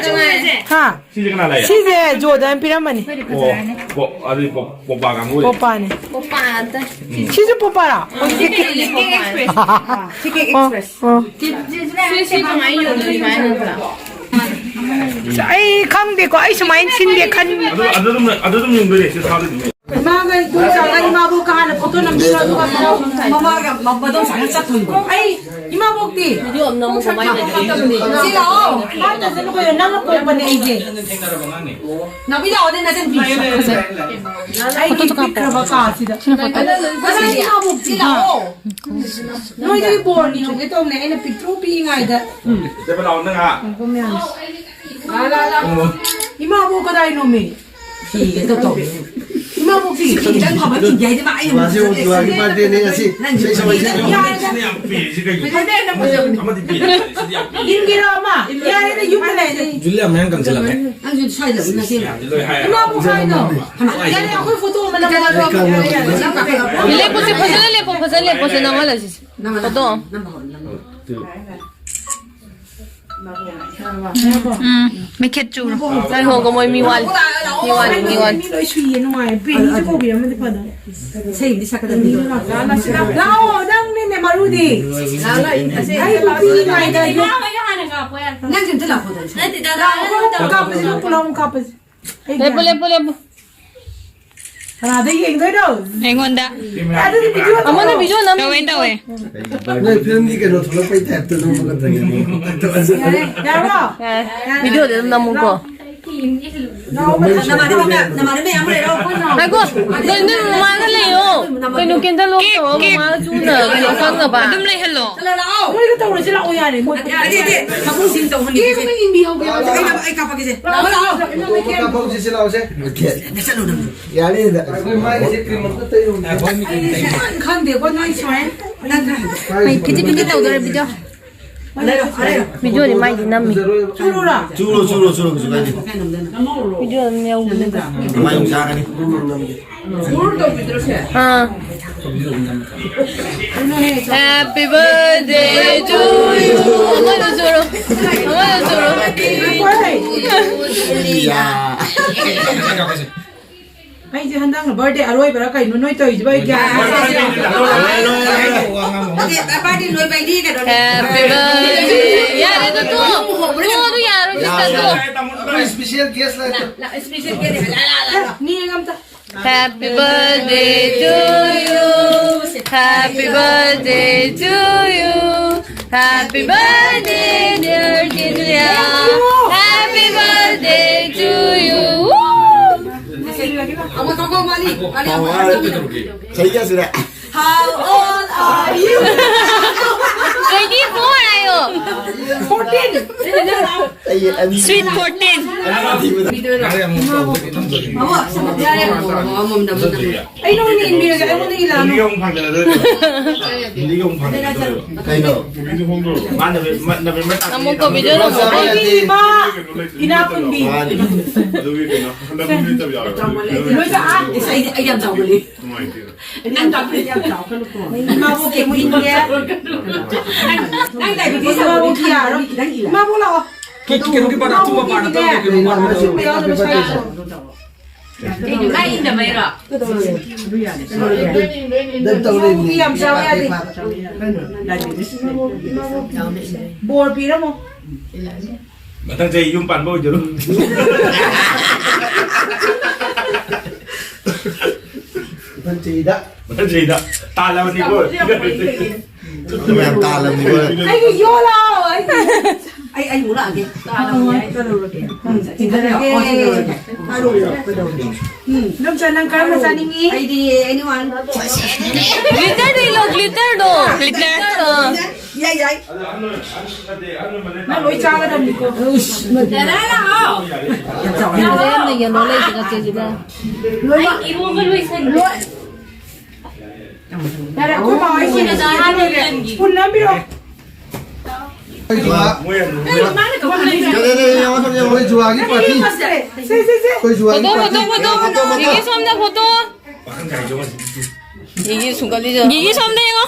ꯍꯥ? ꯁꯤꯁꯦ ꯀꯅꯥ ꯂꯩꯔꯦ? ꯁꯤꯁꯦ ꯖꯣꯗꯅ ꯄꯤꯔꯝꯕꯅꯤ꯫ ꯑꯣ, ꯄꯣ-, ꯑꯗꯨꯗꯤ ꯄꯣ-, ꯄꯣꯄꯥ ꯀꯥꯡꯕꯨ ꯑꯣꯏꯔꯦ꯫ ꯄꯣꯄꯥꯅꯦ꯫ ꯄꯣꯄꯥ ꯉꯥꯛꯇ꯫ ꯁꯤꯁꯨ ꯄꯣꯄꯥꯔꯣ? ꯁꯤ ꯀꯦꯛ ꯑꯦꯛꯁꯄ꯭ꯔꯦꯁ꯫ ꯑꯣ, ꯑꯣ꯫ ꯁꯤ, ꯁꯤ ꯀꯃꯥꯏꯅ ꯌꯣꯟꯗꯣꯏꯅꯣ ꯁꯨꯃꯥꯏꯅ ꯅꯠꯇ꯭ꯔꯥ? ꯑꯩ ꯈꯪꯗꯦꯀꯣ, ꯑꯩ ꯁꯨꯃꯥꯏꯅ ꯁꯤꯟꯒꯦ ꯈꯟ- ꯑꯗꯨ, ꯑꯗꯨ ꯑꯗꯨꯝ, ꯑꯗꯨ ꯑꯗꯨꯝ ꯌꯣꯟꯗꯣꯏꯅꯦ, ꯁꯤ ꯊꯥꯗꯣꯏꯅꯦ꯫ ꯏꯃꯥꯒ ꯏꯇꯨꯒ ꯏꯃꯥꯕꯣꯛꯀ ꯍꯥꯟꯅ ꯐꯣꯇꯣ ꯅꯝꯕꯤꯔꯣ, ꯑꯗꯨꯒ ꯃꯃꯥꯒ ꯃ-, ꯃꯗꯣꯝꯆꯥꯒ ꯆꯠꯇꯣꯏꯅꯦ꯫ ꯑꯩ ꯏꯃꯥꯕꯣꯛꯇꯤ ꯁꯤ ꯂꯥꯛꯑꯣ, ꯐꯥꯠꯇꯁꯅꯨ ꯀꯩꯅꯣ, ꯅꯪꯅ ꯄꯣꯛꯄꯅꯦ ꯑꯩꯁꯦ꯫ ꯅꯥꯎꯕꯤ ꯂꯥꯛꯑꯣꯅꯦ, ꯅꯆꯟ ꯐꯤ꯫ ꯑꯩꯒꯤ ꯄꯤꯛꯈ꯭ꯔꯕ ꯀꯥꯁꯤꯗ꯫ ꯉꯁꯥꯏ ꯏꯃꯥꯕꯣꯛꯇꯤ ꯂꯥꯛꯑꯣ꯫ ꯅꯣꯏꯗꯒꯤ ꯕꯣꯔ ꯅꯤꯍꯧꯒꯦ ꯇꯧꯕꯅꯦ ꯑꯩꯅ ꯄꯤꯛꯇ꯭ꯔꯨ ꯄꯤꯛꯏꯉꯩꯗ꯫ ꯎꯝ꯫ ꯆꯠꯄ ꯂꯥꯛꯑꯣ ꯅꯪ ꯑꯥ꯫ ꯎꯕ ꯃꯌꯥꯝꯁꯦ꯫ ꯂꯥ, ꯂꯥ, ꯂꯥ꯫ ꯏꯃꯥꯕꯣꯛ ꯀꯗꯥꯏꯅꯣꯃꯤ? ꯊꯤꯒꯦ ꯇꯧ ꯇꯧꯔꯤ꯫ ꯏꯃꯥ ꯈꯤꯇꯪ ꯐꯕ ꯏꯟꯒꯦ ꯍꯥꯏꯗꯤ ꯃꯥ ꯑꯩꯅ ꯃꯥꯁꯦ ꯎꯖꯨ ꯍꯥꯏꯒꯤ ꯕꯥꯔꯗꯦꯅꯦ ꯉꯁꯤ꯫ ꯅꯪ ꯏꯁꯩ ꯁꯛꯑꯣ, ꯏꯁꯩ ꯁꯛꯑꯣ꯫ ꯌꯥꯔꯦꯗ꯫ ꯁꯤꯗꯤ ꯌꯥꯝ ꯄꯤꯛꯑꯦ, ꯁꯤ ꯀꯩꯒꯤꯅꯣ? ꯐꯖꯅ ꯄꯨꯖꯕꯅꯤ꯫ ꯑꯃꯗꯤ ꯄꯤꯛꯑꯦ, ꯁꯤꯗꯤ ꯌꯥꯝ ꯄꯤꯛꯑꯦ꯫ ꯏꯟꯒꯦꯔꯣ ꯑꯃ? ꯌꯥꯔꯦꯗ, ꯌꯨꯝꯗ ꯂꯩꯔꯗꯤ꯫ ꯖꯨꯂꯤꯌꯥ ꯃꯌꯥꯝ ꯀꯪꯁꯤꯜꯂꯛꯑꯦ꯫ ꯅꯪꯁꯨ ꯁ꯭ꯋꯥꯏꯗ ꯑꯗꯨꯝ ꯅꯁꯦꯝ꯫ ꯌꯥꯝꯗꯤ ꯂꯣꯏ ꯍꯥꯏ꯫ ꯏꯃꯥꯕꯨ ꯍꯥꯏꯅꯣ꯫ ꯍꯩꯃꯥ, ꯌꯥꯔꯦ, ꯑꯩꯈꯣꯏ ꯐꯣꯇꯣ ꯑꯃ ꯅꯝꯃꯒ ꯂꯣꯏꯔꯦ, ꯌꯥꯔꯦ, ꯌꯥꯔꯦ꯫ ꯂꯦꯞꯄꯣꯁꯦ, ꯐꯖꯅ ꯂꯦꯞꯄꯣ, ꯐꯖꯅ ꯂꯦꯞꯄꯣꯁꯦ, ꯅꯝꯍꯜꯂꯁꯤ꯫ ꯅꯝꯍꯜꯂꯣ꯫ ꯐꯣꯇꯣ꯫ ꯅꯝꯍꯜꯂꯣ, ꯅꯝꯍꯜꯂꯣ꯫ ꯎꯝ, ꯃꯩꯈꯦꯠ ꯆꯨꯔꯣ꯫ ꯉꯥꯏꯈꯣ, ꯃꯣꯏ ꯃꯤ ꯋꯥꯠꯂꯤ꯫ ꯃꯤ ꯋꯥꯠꯂꯤ, ꯃꯤ ꯋꯥꯠꯂꯤ꯫ ꯃꯤ ꯂꯣꯏ ꯁꯨꯏꯌꯦ, ꯅꯨꯡꯉꯥꯏꯌꯦ꯫ ꯕꯦꯅꯤꯁꯨ ꯀꯧꯕꯤꯔꯝꯃꯗꯤ ꯐꯗꯧꯅꯤ꯫ ꯏꯁꯩ ꯑꯃꯗꯤ ꯁꯛꯀꯗꯕꯅꯤ꯫ ꯂꯥꯛꯑꯣ, ꯅꯪꯅꯤꯅꯦ ꯃꯔꯨꯗꯤ꯫ ꯑꯩ ꯅꯨꯄꯤ ꯉꯥꯏꯗ ꯑꯩ ꯅꯪꯁꯨ ꯑꯝꯇ ꯂꯥꯛꯈꯣ꯫ ꯅꯠꯇꯦ, ꯗꯥ, ꯂꯥꯛꯑꯣ, ꯂꯥꯛꯑꯣ, ꯂꯥꯛꯑꯣ꯫ ꯀꯥꯞꯄꯁꯤ, ꯄꯨꯂꯞ ꯑꯃꯨꯛ ꯀꯥꯞꯄꯁꯤ꯫ ꯂꯦꯞꯄꯨ, ꯂꯦꯞꯄꯨ, ꯂꯦꯞꯄꯨ꯫ ꯀꯅꯥꯗ ꯌꯦꯡꯗꯣꯏꯅꯣ? ꯑꯩꯉꯣꯟꯗ꯫ ꯑꯗꯨꯗꯤ ꯚꯤꯗꯤꯑꯣ ꯑꯃꯅ ꯇꯧꯔꯣ꯫ ꯚꯤꯗꯤꯑꯣ ꯅꯝꯃꯤ꯫ ꯇꯧꯋꯦ, ꯇꯧꯋꯦ꯫ ꯅꯣꯏ ꯐꯤꯂꯝꯒꯤ ꯀꯩꯅꯣ ꯊꯣꯛꯂꯛꯄꯩ ꯇꯥꯏꯞꯇ ꯅꯝꯕꯒ ꯇꯧꯔꯤꯅꯦ꯫ ꯌꯥꯔꯦ, ꯌꯥꯔꯕꯣ? ꯌꯥꯔꯦ꯫ ꯚꯤꯗꯤꯑꯣꯗ ꯑꯗꯨꯝ ꯅꯝꯃꯨꯀꯣ꯫ ꯂꯥꯛꯑꯣ, ꯃꯊꯪ꯫ ꯅꯃꯥꯟꯅꯕ ꯃꯌꯥꯝ, ꯅꯃꯥꯟꯅꯕ ꯃꯌꯥꯝ ꯂꯩꯔꯣ꯫ ꯉꯥꯏꯈꯣ, ꯅꯣꯏ, ꯅꯣꯏ ꯃꯃꯥꯒ ꯂꯩꯌꯣ꯫ ꯀꯩꯅꯣ, ꯀꯦꯟꯗꯜ ꯑꯣꯐ ꯇꯧꯔꯣ, ꯃꯃꯥꯒ ꯆꯨꯅ ꯀꯩꯅꯣ ꯆꯪꯅꯕ꯫ ꯑꯗꯨꯝ ꯂꯩꯍꯜꯂꯣ꯫ ꯆꯠꯂꯣ, ꯂꯥꯛꯑꯣ꯫ ꯃꯣꯏꯒ ꯇꯧꯔꯁꯤ ꯂꯥꯛꯑꯣ, ꯌꯥꯔꯦ, ꯃꯣꯏ꯫ ꯌꯥꯔꯦ, ꯌꯥꯔꯦ, ꯌꯥꯔꯦ꯫ ꯃꯕꯨꯡꯁꯤꯡ ꯇꯧꯍꯟꯒꯦ꯫ ꯀꯦꯕꯒ ꯏꯟꯕꯤꯍꯧꯒꯦ꯫ ꯑꯩ, ꯑꯩ ꯀꯥꯞꯄꯛꯀꯦꯁꯦ꯫ ꯂꯥꯛꯑꯣ, ꯂꯥꯛꯑꯣ꯫ ꯐꯣꯇꯣ ꯑꯃ ꯀꯥꯞꯍꯧꯁꯤꯁꯦ, ꯂꯥꯛꯑꯣꯁꯦ꯫ ꯅꯆꯠꯂꯨ ꯅꯪꯁꯨ꯫ ꯌꯥꯅꯤꯗ꯫ ꯑꯩꯈꯣꯏ ꯃꯥꯏꯁꯦ ꯀ꯭ꯔꯤꯝ ꯑꯝꯇ ꯇꯩꯔꯨꯒꯦ꯫ ꯑꯩ ꯈꯪꯗꯦꯀꯣ, ꯅꯣꯏ ꯁꯨꯃꯥꯏꯅ ꯅꯪ ꯈꯔ ꯍꯟꯊ-, ꯐꯤꯖꯤ ꯐꯤꯖꯤ ꯇꯧꯗꯣꯔꯦ ꯚꯤꯗꯤꯑꯣ꯫ ꯂꯩꯔꯣ, ꯂꯩꯔꯣ꯫ ꯚꯤꯗꯤꯑꯣꯗꯤ ꯃꯥꯏꯗꯤ ꯅꯝꯃꯤ꯫ ꯆꯨꯔꯣ, ꯆꯨꯔꯣ, ꯆꯨꯔꯣ, ꯀꯩꯁꯨ ꯀꯥꯏꯗꯦ꯫ ꯚꯤꯗꯤꯑꯣ ꯑꯗꯨꯝ ꯌꯥꯎꯕꯅꯤꯗ꯫ ꯃꯥꯏ ꯑꯃꯨꯛ ꯆꯥꯒꯅꯤ꯫ ꯑꯥ꯫ Happy birthday to you. ꯑꯃꯗ ꯆꯨꯔꯣ꯫ ꯑꯃꯗ ꯆꯨꯔꯣ꯫ ꯌꯥ꯫ ꯑꯩꯁꯦ ꯍꯟꯗꯛꯅ ꯕꯥꯔꯗꯦ ꯑꯔꯣꯏꯕꯔꯥ ꯀꯩꯅꯣ ꯅꯣꯏ ꯇꯧꯔꯤꯁꯤꯕꯣ? ꯑꯩ ꯒ꯭ꯌꯥꯟ ꯇꯥꯗꯦ꯫ ꯅꯠꯇꯦ, ꯕꯥꯔꯗꯦ ꯂꯣꯏꯕꯩꯗꯤ ꯀꯩꯅꯣꯅꯦ꯫ Happy birthday. ꯌꯥꯔꯦ, ꯑꯗꯨ ꯇꯣꯛꯑꯣ꯫ ꯇꯣꯛꯑꯣ, ꯑꯗꯨ ꯌꯥꯔꯣꯏ, ꯁꯤꯗ ꯇꯣꯛꯑꯣ꯫ ꯑꯩꯈꯣꯏ special guest ꯂꯥꯛꯑꯦ꯫ ꯂꯥ-, ꯂꯥ-, special guest ꯂꯥꯛꯑꯦ꯫ ꯂꯥ, ꯂꯥ, ꯂꯥ, ꯂꯥ꯫ ꯃꯤ ꯑꯝꯇ꯫ Happy birthday to you. Happy birthday to you. Happy birthday, dear Julia. Happy birthday to you. Woo! ꯑꯃ ꯇꯧꯀꯣ, ꯃꯥꯂꯤ, ꯃꯥꯂꯤ, ꯑꯃ ꯇꯧꯀꯣ꯫ ꯆꯍꯤ ꯀꯌꯥ ꯁꯨꯔꯦ? How old are you? Twenty-four ꯍꯥꯏ꯫ ꯐꯣꯔꯇꯤꯟ꯫ ꯑꯩ ꯑꯅꯤ ꯁ꯭ꯋꯤꯠ ꯐꯣꯔꯇꯤꯟ꯫ ꯑꯅꯤ ꯊꯤꯕꯗ ꯌꯥꯔꯦ, ꯑꯃꯨꯛ ꯇꯧꯕꯗꯤ ꯅꯝꯖꯔꯤ꯫ ꯃꯃꯣ, ꯁꯃꯨꯗ꯭ꯔ ꯌꯥꯔꯦ, ꯃꯃꯣ, ꯃꯃꯣ, ꯃꯃꯣ, ꯅꯝꯖꯔꯤ꯫ ꯑꯩ ꯅꯉꯣꯟꯗ ꯏꯟꯕꯤꯔꯒꯦ, ꯑꯩꯉꯣꯟꯗ ꯏꯜꯂꯛꯑꯅꯨ꯫ ꯍꯤꯟꯗꯤꯒ ꯑꯃꯨꯛ ꯐꯪꯖꯅꯗꯣꯏꯔꯣ? ꯍꯤꯟꯗꯤꯒ ꯑꯃꯨꯛ ꯐꯪꯖꯅꯗꯣꯏꯔꯣ? ꯀꯩꯅꯣ? ꯃꯥ ꯅꯕꯦꯝꯕꯔ, ꯅꯕꯦꯝꯕꯔ ꯇꯥꯡ ꯑꯃꯨꯛ ꯀꯣꯕꯤꯗꯣ ꯂꯧꯊꯣꯛꯑꯣ꯫ ꯑꯩꯒꯤ ꯏꯃꯥ ꯏꯅꯥꯛ ꯈꯨꯟꯕꯤ꯫ ꯃꯥꯅꯤ꯫ ꯑꯗꯨꯒꯤ ꯀꯩꯅꯣ, ꯍꯟꯗꯛ ꯃꯤ ꯅꯠꯇꯕ ꯌꯥꯎꯔꯣꯏ꯫ ꯂꯣꯏ ꯆꯥ-, ꯑꯥ, ꯑꯁ, ꯑꯩꯗꯤ, ꯑꯩ ꯌꯥꯝ ꯆꯥꯎꯃꯜꯂꯤ꯫ ꯅꯨꯡꯉꯥꯏꯇꯦ꯫ ꯅꯪ ꯗꯥꯛꯇꯔ ꯌꯥꯝ ꯆꯥꯎ ꯀꯩꯅꯣ꯫ ꯏꯃꯥꯕꯣꯛ ꯀꯦꯃꯨ ꯏꯟꯒꯦ꯫ ꯅꯪ, ꯅꯪ ꯗꯥꯏꯕꯤꯇꯤꯁ ꯇꯧꯕꯗꯤ ꯏꯃꯥꯕꯣꯛ ꯈꯪꯗ꯭ꯔꯣ? ꯌꯥꯔꯣꯏ꯫ ꯈꯤꯇꯪ ꯏꯜꯂꯣ꯫ ꯏꯃꯥꯕꯣꯛ ꯂꯥꯛꯑꯣ꯫ ꯀꯦ-, ꯀꯩꯅꯣꯒꯤ ꯄꯥꯔꯠ ꯑꯊꯨꯝꯕ ꯄꯥꯔꯠ ꯅꯠꯇꯕ ꯀꯩꯅꯣ ꯄꯥꯔꯠ ꯀꯩꯅꯣ ꯌꯥꯎꯗꯕ ꯁꯥꯏ꯫ ꯀꯩꯅꯣ ꯀꯥꯏ ꯏꯟꯗꯕꯩꯔꯣ? ꯅꯪ ꯇꯧꯔꯤꯕꯅꯤ꯫ ꯏꯃꯥꯕꯣꯛꯇꯤ ꯌꯥꯝ ꯆꯥꯎ ꯌꯥꯗꯦ꯫ ꯕꯣꯔ ꯄꯤꯔꯝꯃꯣ꯫ ꯃꯊꯪ ꯆꯍꯤ ꯌꯨꯝ ꯄꯥꯟꯕ ꯑꯣꯏꯖꯔꯣ꯫ ꯃꯊꯪ ꯆꯍꯤꯗ꯫ ꯃꯊꯪ ꯆꯍꯤꯗ꯫ ꯇꯥꯜꯂꯕꯅꯤꯀꯣ꯫ ꯃꯌꯥꯝ ꯇꯥꯜꯂꯕꯅꯤꯀꯣ꯫ ꯑꯩꯒꯤ ꯌꯣ ꯂꯥꯎ, ꯑꯩꯒꯤ꯫ ꯑꯩ, ꯑꯩ ꯑꯃꯨꯛ ꯂꯥꯛꯑꯒꯦ꯫ ꯇꯥꯜꯂꯕꯅꯤ ꯍꯥꯏ꯫ ꯀꯩꯗꯧꯔꯒꯦ? ꯎꯝ, ꯆꯤꯟꯊꯔꯒꯦ꯫ ꯀꯩꯗꯧꯔꯒꯦ? ꯍꯥꯏꯔꯛꯑꯣ, ꯀꯩꯗꯧꯔꯒꯦ? ꯎꯝ, ꯏꯗꯣꯝꯆꯥ, ꯅꯪ ꯀꯔꯝꯕ ꯆꯥꯅꯤꯡꯉꯤ? ꯑꯩꯗꯤ anyone꯫ ꯒ꯭ꯂꯤꯇꯔꯗꯣ ꯏꯜꯂꯣ, ꯒ꯭ꯂꯤꯇꯔꯗꯣ꯫ ꯒ꯭ꯂꯤꯇꯔ꯫ ꯌꯥꯏ, ꯌꯥꯏ꯫ ꯅꯪ ꯂꯣꯏ ꯆꯥꯒꯗꯕꯅꯤꯀꯣ꯫ ꯗꯗꯥ ꯂꯥꯛꯑꯣ꯫ ꯌꯥꯝ ꯆꯥꯎꯋꯦ꯫ ꯌꯥꯝꯅ ꯌꯦꯜꯂꯣ ꯂꯩꯁꯤꯒ ꯆꯦꯁꯤꯗ꯫ ꯂꯣꯏꯃꯛ꯫ ꯑꯩ ꯏꯔꯣꯟꯕ ꯂꯣꯏꯁꯟꯒꯦ꯫ ꯌꯥꯔꯦ, ꯑꯩꯈꯣꯏ ꯃꯥ ꯍꯣꯏ ꯁꯤꯅ ꯆꯥꯔꯅꯤ꯫ ꯄꯨꯟꯅ ꯄꯤꯔꯛꯑꯣ꯫ ꯑꯩꯈꯣꯏ ꯖꯨꯋꯥ-, ꯃꯣꯏ ꯑꯗꯨꯝ ꯀꯩꯅꯣ ꯃꯥꯅ ꯀꯃꯥꯏꯅ ꯂꯩ? ꯀꯩꯅꯣ, ꯀꯩꯅꯣ, ꯌꯦꯡꯉꯣ, ꯁꯣꯝꯗ ꯌꯦꯡꯉꯣ, ꯑꯩꯈꯣꯏ ꯖꯨꯋꯥꯒꯤ ꯄꯥꯔꯇꯤ꯫ ꯁꯦ, ꯁꯦ, ꯁꯦ꯫ ꯑꯩꯈꯣꯏ ꯖꯨꯋꯥꯒꯤ photo, party. Photo, photo. Photo, photo. ꯌꯦꯡꯉꯦ, ꯁꯣꯝꯗ ꯐꯣꯇꯣ꯫ ꯄꯥꯈꯪ ꯀꯥꯏꯖꯧ ꯍꯧꯖꯤꯛ꯫ ꯌꯦꯡꯉꯦ, ꯁꯨꯡꯀꯠꯂꯤꯖ-, ꯌꯦꯡꯉꯦ, ꯁꯣꯝꯗ ꯌꯦꯡꯉꯣ꯫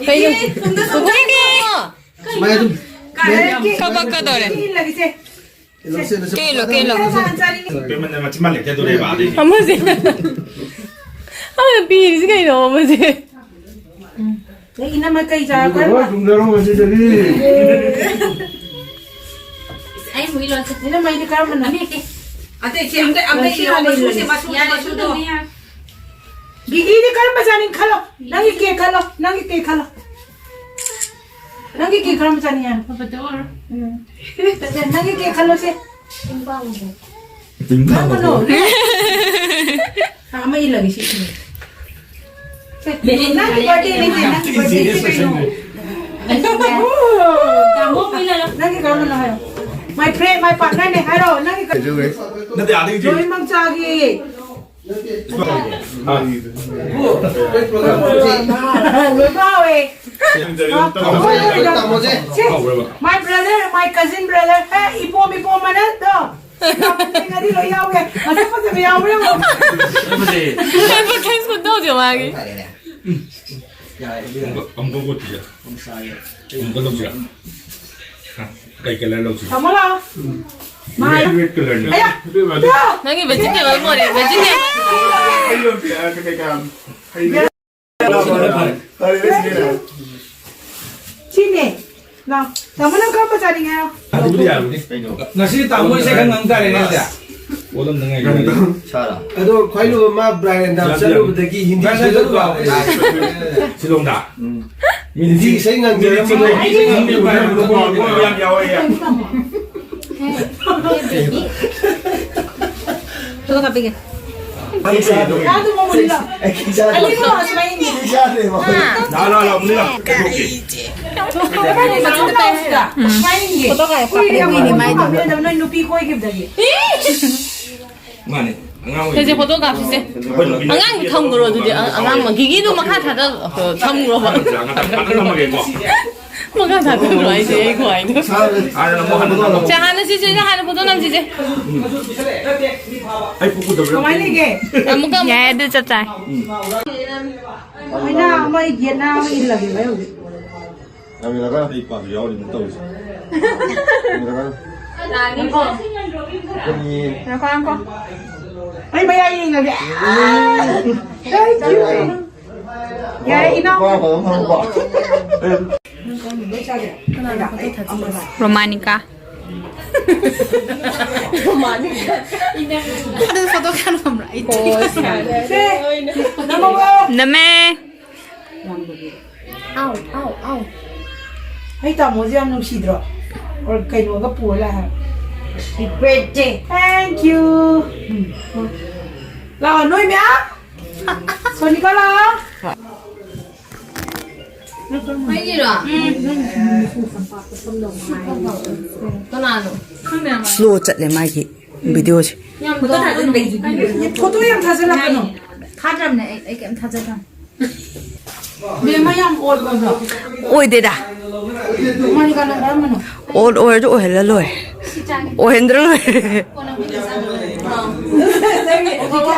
ꯀꯩꯅꯣ? ꯁꯨꯡꯀꯠꯂꯤꯖ-, ꯁꯨꯃꯥꯏꯅ ꯑꯗꯨꯝ ꯀꯥꯏ-, ꯀꯥꯏ-, ꯀꯄꯛꯀꯗꯧꯔꯦ꯫ ꯏꯜꯂꯒꯦꯁꯦ꯫ ꯀꯦꯂꯣ, ꯀꯦꯂꯣ, ꯄꯦꯃꯟꯗ ꯃꯆꯤꯟ ꯃꯥ ꯂꯩꯊꯗꯣꯔꯦꯕ ꯑꯗꯩꯗꯤ꯫ ꯑꯃꯁꯦ꯫ ꯑꯃꯅ ꯄꯤꯔꯤꯁꯤ ꯀꯩꯅꯣ ꯑꯃꯁꯦ? ꯏꯅꯝꯃ ꯀꯩ ꯆꯥ ꯀꯔꯝꯕ? ꯂꯣꯏ ꯇꯨꯝꯖꯔꯣ ꯉꯁꯤꯗꯒꯤ꯫ ꯑꯩ ꯃꯨꯏ ꯂꯣꯟꯁꯦ꯫ ꯏꯅꯝꯃ ꯑꯩꯗꯤ ꯀꯔꯝꯕꯅꯣ? ꯑꯇꯩ ꯁꯤ ꯑꯝꯇ, ꯑꯝꯇ ꯏꯜꯂꯣ꯫ ꯃꯆꯨꯁꯦ, ꯃꯆꯨ, ꯌꯥꯔꯦ, ꯃꯆꯨꯗꯣ꯫ ꯁꯤꯗꯅꯦ꯫ ꯒꯤꯒꯤꯗꯤ ꯀꯔꯝꯕ ꯆꯥꯅꯤꯡ ꯈꯜꯂꯣ꯫ ꯅꯪꯒꯤ ꯀꯦꯛ ꯈꯜꯂꯣ꯫ ꯅꯪꯒꯤ ꯀꯦꯛ ꯈꯜꯂꯣ꯫ ꯅꯪꯒꯤ ꯀꯦꯛ ꯀꯔꯝꯕ ꯆꯥꯅꯤꯡꯉꯦ? ꯐꯕꯗ ꯑꯣꯏꯔꯣ꯫ ꯎꯝ꯫ ꯅꯪꯒꯤ ꯀꯦꯛ ꯈꯜꯂꯣꯁꯦ꯫ ꯄꯤꯡ ꯄꯥꯝꯕ꯫ ꯀꯔꯝꯕꯅꯣ? ꯑꯃ ꯏꯜꯂꯒꯦ ꯁꯤ꯫ ꯁꯦ, ꯅꯪꯒꯤ ꯕꯥꯔꯗꯦꯅꯦ, ꯅꯪꯒꯤ ꯕꯥꯔꯗꯦꯅꯦ ꯀꯩꯅꯣ? ꯅꯪꯒꯤ ꯀꯔꯝꯕꯅꯣ ꯍꯥꯏꯔꯣ꯫ My friend, my partner ꯅꯦ ꯍꯥꯏꯔꯣ꯫ ꯅꯪꯒꯤ ꯀ-, ꯅꯠꯇꯦ, ꯑꯥꯗꯒꯤ ꯆꯦ꯫ ꯂꯣꯏꯅꯃꯛ ꯆꯥꯒꯦ꯫ ꯑꯥ꯫ ꯂꯣꯏ ꯍꯥꯎꯋꯦ꯫ ꯁꯦ, my brother, my cousin brother꯫ ꯑꯦ, ꯏꯄꯣꯝ, ꯏꯄꯣꯝ ꯃꯅꯦꯗꯣ꯫ ꯉꯥꯗꯤ ꯂꯣꯏ ꯌꯥꯎꯋꯦ꯫ ꯃꯁꯛ ꯐꯖꯕ ꯌꯥꯎꯕ꯭ꯔꯥ ꯌꯦꯡꯉꯣ꯫ ꯐꯖꯩꯌꯦ꯫ Advertise ꯇꯧꯁꯦ ꯃꯥꯒꯤ꯫ ꯌꯥꯔꯦ, ꯑꯗꯨꯗꯤ꯫ ꯑꯃꯨꯛꯀ, ꯑꯃꯨꯛꯀ ꯀꯣꯠꯈꯤꯁꯦ꯫ ꯑꯃꯨꯛꯀ ꯂꯧꯁꯤꯔꯥ? ꯍꯥ? ꯀꯩ colour ꯂꯧꯁꯤꯒꯦ? ꯇꯥꯃꯣ ꯂꯥꯛꯑꯣ꯫ ꯃꯥ red, red colour ꯅꯦ꯫ ꯑꯌꯥ! ꯅꯪꯒꯤ vegetable ꯃꯣꯔꯦ, vegetable꯫ ꯑꯩ ꯂꯧꯁꯤ, ꯑ, ꯀꯩ, ꯀꯩ, ꯀꯩ, ꯍꯩ꯫ ꯁꯤꯅꯦ꯫ ꯂꯥꯎ꯫ ꯇꯥꯃꯣ ꯅꯪ ꯀꯔꯝꯕ ꯆꯥꯅꯤꯡꯉꯦ ꯍꯥꯏꯔꯣ? ꯑꯗꯨꯕꯨꯗꯤ ꯌꯥꯔꯝꯒꯅꯤ꯫ ꯀꯩꯅꯣ? ꯉꯁꯤ ꯇꯥꯃꯣ ꯏꯁꯩ ꯈꯔ ꯉꯪ ꯇꯥꯔꯦꯅꯦ ꯑꯗꯨꯗꯤ꯫ ꯑꯣꯜꯂꯝꯗꯉꯥꯏꯒꯤ ꯋꯥꯔꯤ꯫ ꯁꯥꯔ꯫ ꯑꯗꯣ ꯈ꯭ꯋꯥꯏ ꯂꯨꯕ ꯃꯥ ꯕ꯭ꯔꯥꯏꯟꯗ ꯌꯥꯝ ꯆꯠꯂꯨꯕꯗꯒꯤ ꯍꯤꯟꯗꯤ ꯕ꯭ꯔꯥꯏꯟꯗ ꯆꯠꯂꯨꯕ꯫ ꯆꯠꯂꯨꯕ꯫ ꯁꯤꯂꯣꯡꯗ? ꯎꯝ꯫ ꯃꯤꯅꯤꯠ ꯍꯤꯟꯗꯤ ꯏꯁꯩ ꯉꯪꯖꯔꯝꯕꯗꯣ꯫ ꯃꯤꯅꯤꯠ ꯏꯁꯩ ꯉꯪꯖꯔꯝꯕꯗꯣ꯫ ꯌꯥꯝ ꯌꯥꯎꯋꯦ꯫ ꯐꯣꯇꯣ ꯀꯥꯞꯄꯤꯒꯦ꯫ ꯂꯥꯛꯑꯣ, ꯂꯥꯛꯑꯣ, ꯂꯥꯛꯑꯣ, ꯃꯨꯅꯤꯔꯥ꯫ ꯐꯣꯇꯣ ꯀꯥꯞꯄꯤꯒꯦ꯫ ꯅꯣꯏ ꯅꯨꯄꯤ ꯀꯣꯏꯈꯤꯕꯗꯒꯤ꯫ ꯃꯥꯅꯦ꯫ ꯑꯉꯥꯡ ꯑꯣꯏꯔꯤꯉꯩ꯫ ꯁꯦ, ꯁꯦ, ꯐꯣꯇꯣ ꯀꯥꯞꯁꯤꯁꯦ꯫ ꯑꯩꯈꯣꯏ ꯅꯨꯄꯤ ꯑꯉꯥꯡꯗꯣ ꯊꯝꯈ꯭ꯔꯣ ꯑꯗꯨꯗꯤ꯫ ꯑ-, ꯑꯉꯥꯡ ꯒꯤꯒꯤꯗꯣ ꯃꯈꯥ ꯊꯥꯗ-, ꯑ, ꯊꯝꯈ꯭ꯔꯣꯕ꯫ ꯉꯥꯛꯇꯪ, ꯉꯥꯛꯇꯪ ꯊꯝꯃꯒꯦꯀꯣ꯫ ꯃꯈꯥ ꯊꯥꯗ ꯊꯝꯈ꯭ꯔꯣ ꯍꯥꯏꯁꯦ, ꯑꯩ ꯈ꯭ꯋꯥꯏꯗꯣ꯫ ꯍꯥꯟꯅ ꯑꯃꯨꯛ ꯍꯟꯅ ꯅꯝꯃꯣ꯫ ꯁꯦ, ꯍꯥꯟꯅ ꯁꯤꯁꯦ, ꯍꯥꯟꯅ ꯐꯣꯇꯣ ꯅꯝꯁꯤꯁꯦ꯫ ꯑꯩ ꯄꯨꯄꯨꯗꯕ꯭ꯔꯥ? ꯀꯃꯥꯏꯅ ꯂꯩꯒꯦ? ꯑꯃꯨꯛꯀ, ꯑꯃꯨꯛ꯫ ꯌꯥꯏ, ꯑꯗꯨ ꯆꯞ ꯆꯥꯏ꯫ ꯎꯝ꯫ ꯍꯣꯏꯅ, ꯃꯣꯏ ꯌꯦꯠꯅ ꯑꯃ ꯏꯜꯂꯒꯦ, ꯍꯧꯖꯤꯛ꯫ ꯌꯥꯝꯃꯤꯔꯒ? ꯑꯩ ꯄꯥꯁꯨ ꯌꯥꯎꯔꯤ ꯑꯃꯨꯛ ꯇꯧꯔꯤꯁꯦ꯫ ꯌꯥꯝꯃꯤꯔꯒ? ꯌꯥꯅꯤꯀꯣ? ꯑꯩꯈꯣꯏꯒꯤ ꯉꯥꯏꯈꯣ, ꯉꯥꯏꯈꯣ꯫ ꯑꯩ ꯃꯌꯥꯏ ꯌꯦꯡꯉꯒꯦ꯫ ꯎꯝ꯫ Thank you꯫ ꯌꯥꯔꯦ, ꯏꯅꯥꯎ꯫ ꯋꯥ ꯐꯖꯅ ꯐꯪꯉꯨꯀꯣ꯫ ꯔꯣꯃꯥꯅꯤꯀꯥ꯫ ꯔꯣꯃꯥꯅꯤꯀꯥ꯫ ꯑꯗꯨ ꯐꯣꯇꯣ ꯀꯥꯞꯐꯝꯔ? ꯑꯩ ꯁꯦ, ꯅꯝꯃꯣ꯫ ꯅꯝꯃꯦ꯫ ꯑꯥꯎ, ꯑꯥꯎ, ꯑꯥꯎ꯫ ꯑꯩ ꯇꯥꯃꯣꯁꯦ ꯌꯥꯝ ꯅꯨꯡꯁꯤꯗ꯭ꯔꯣ? ꯑꯣ, ꯀꯩꯅꯣꯒ ꯄꯨꯔ ꯂꯥꯛꯑꯦ ꯍꯥꯏꯕ꯫ Happy birthday. Thank you. ꯎꯝ, ꯎꯝ꯫ ꯂꯥꯛꯑꯣ, ꯅꯣꯏ ꯃꯌꯥꯝ꯫ ꯁꯣꯅꯤꯀꯥ, ꯂꯥꯛꯑꯣ꯫ ꯑꯩꯒꯤꯔꯣ? ꯀꯅꯥꯅꯣ? Slow ꯆꯠꯂꯦ ꯃꯥꯒꯤ videoꯁꯦ꯫ Photo ꯌꯥꯝ ꯊꯥꯖꯤꯜꯂꯛꯀꯅꯨ꯫ ꯊꯥꯗ꯭ꯔꯕꯅꯦ ꯑꯩ, ꯑꯩ ꯀꯩꯝ ꯊꯥꯖꯗ꯭ꯔꯕꯅꯦ꯫ ꯕꯦꯝꯃ ꯌꯥꯝ old ꯑꯣꯏꯕ꯭ꯔꯣ? ꯑꯣꯏꯗꯦꯗ꯫ ꯃꯣꯅꯤꯀꯥꯅ ꯀꯔꯝꯕꯅꯣ? Old ꯑꯣꯏꯔꯁꯨ ꯑꯣꯏꯍꯜꯂ ꯂꯣꯏꯔꯦ꯫ ꯑꯣꯏꯍꯟꯗ꯭ꯔ ꯂꯣꯏꯔꯦ꯫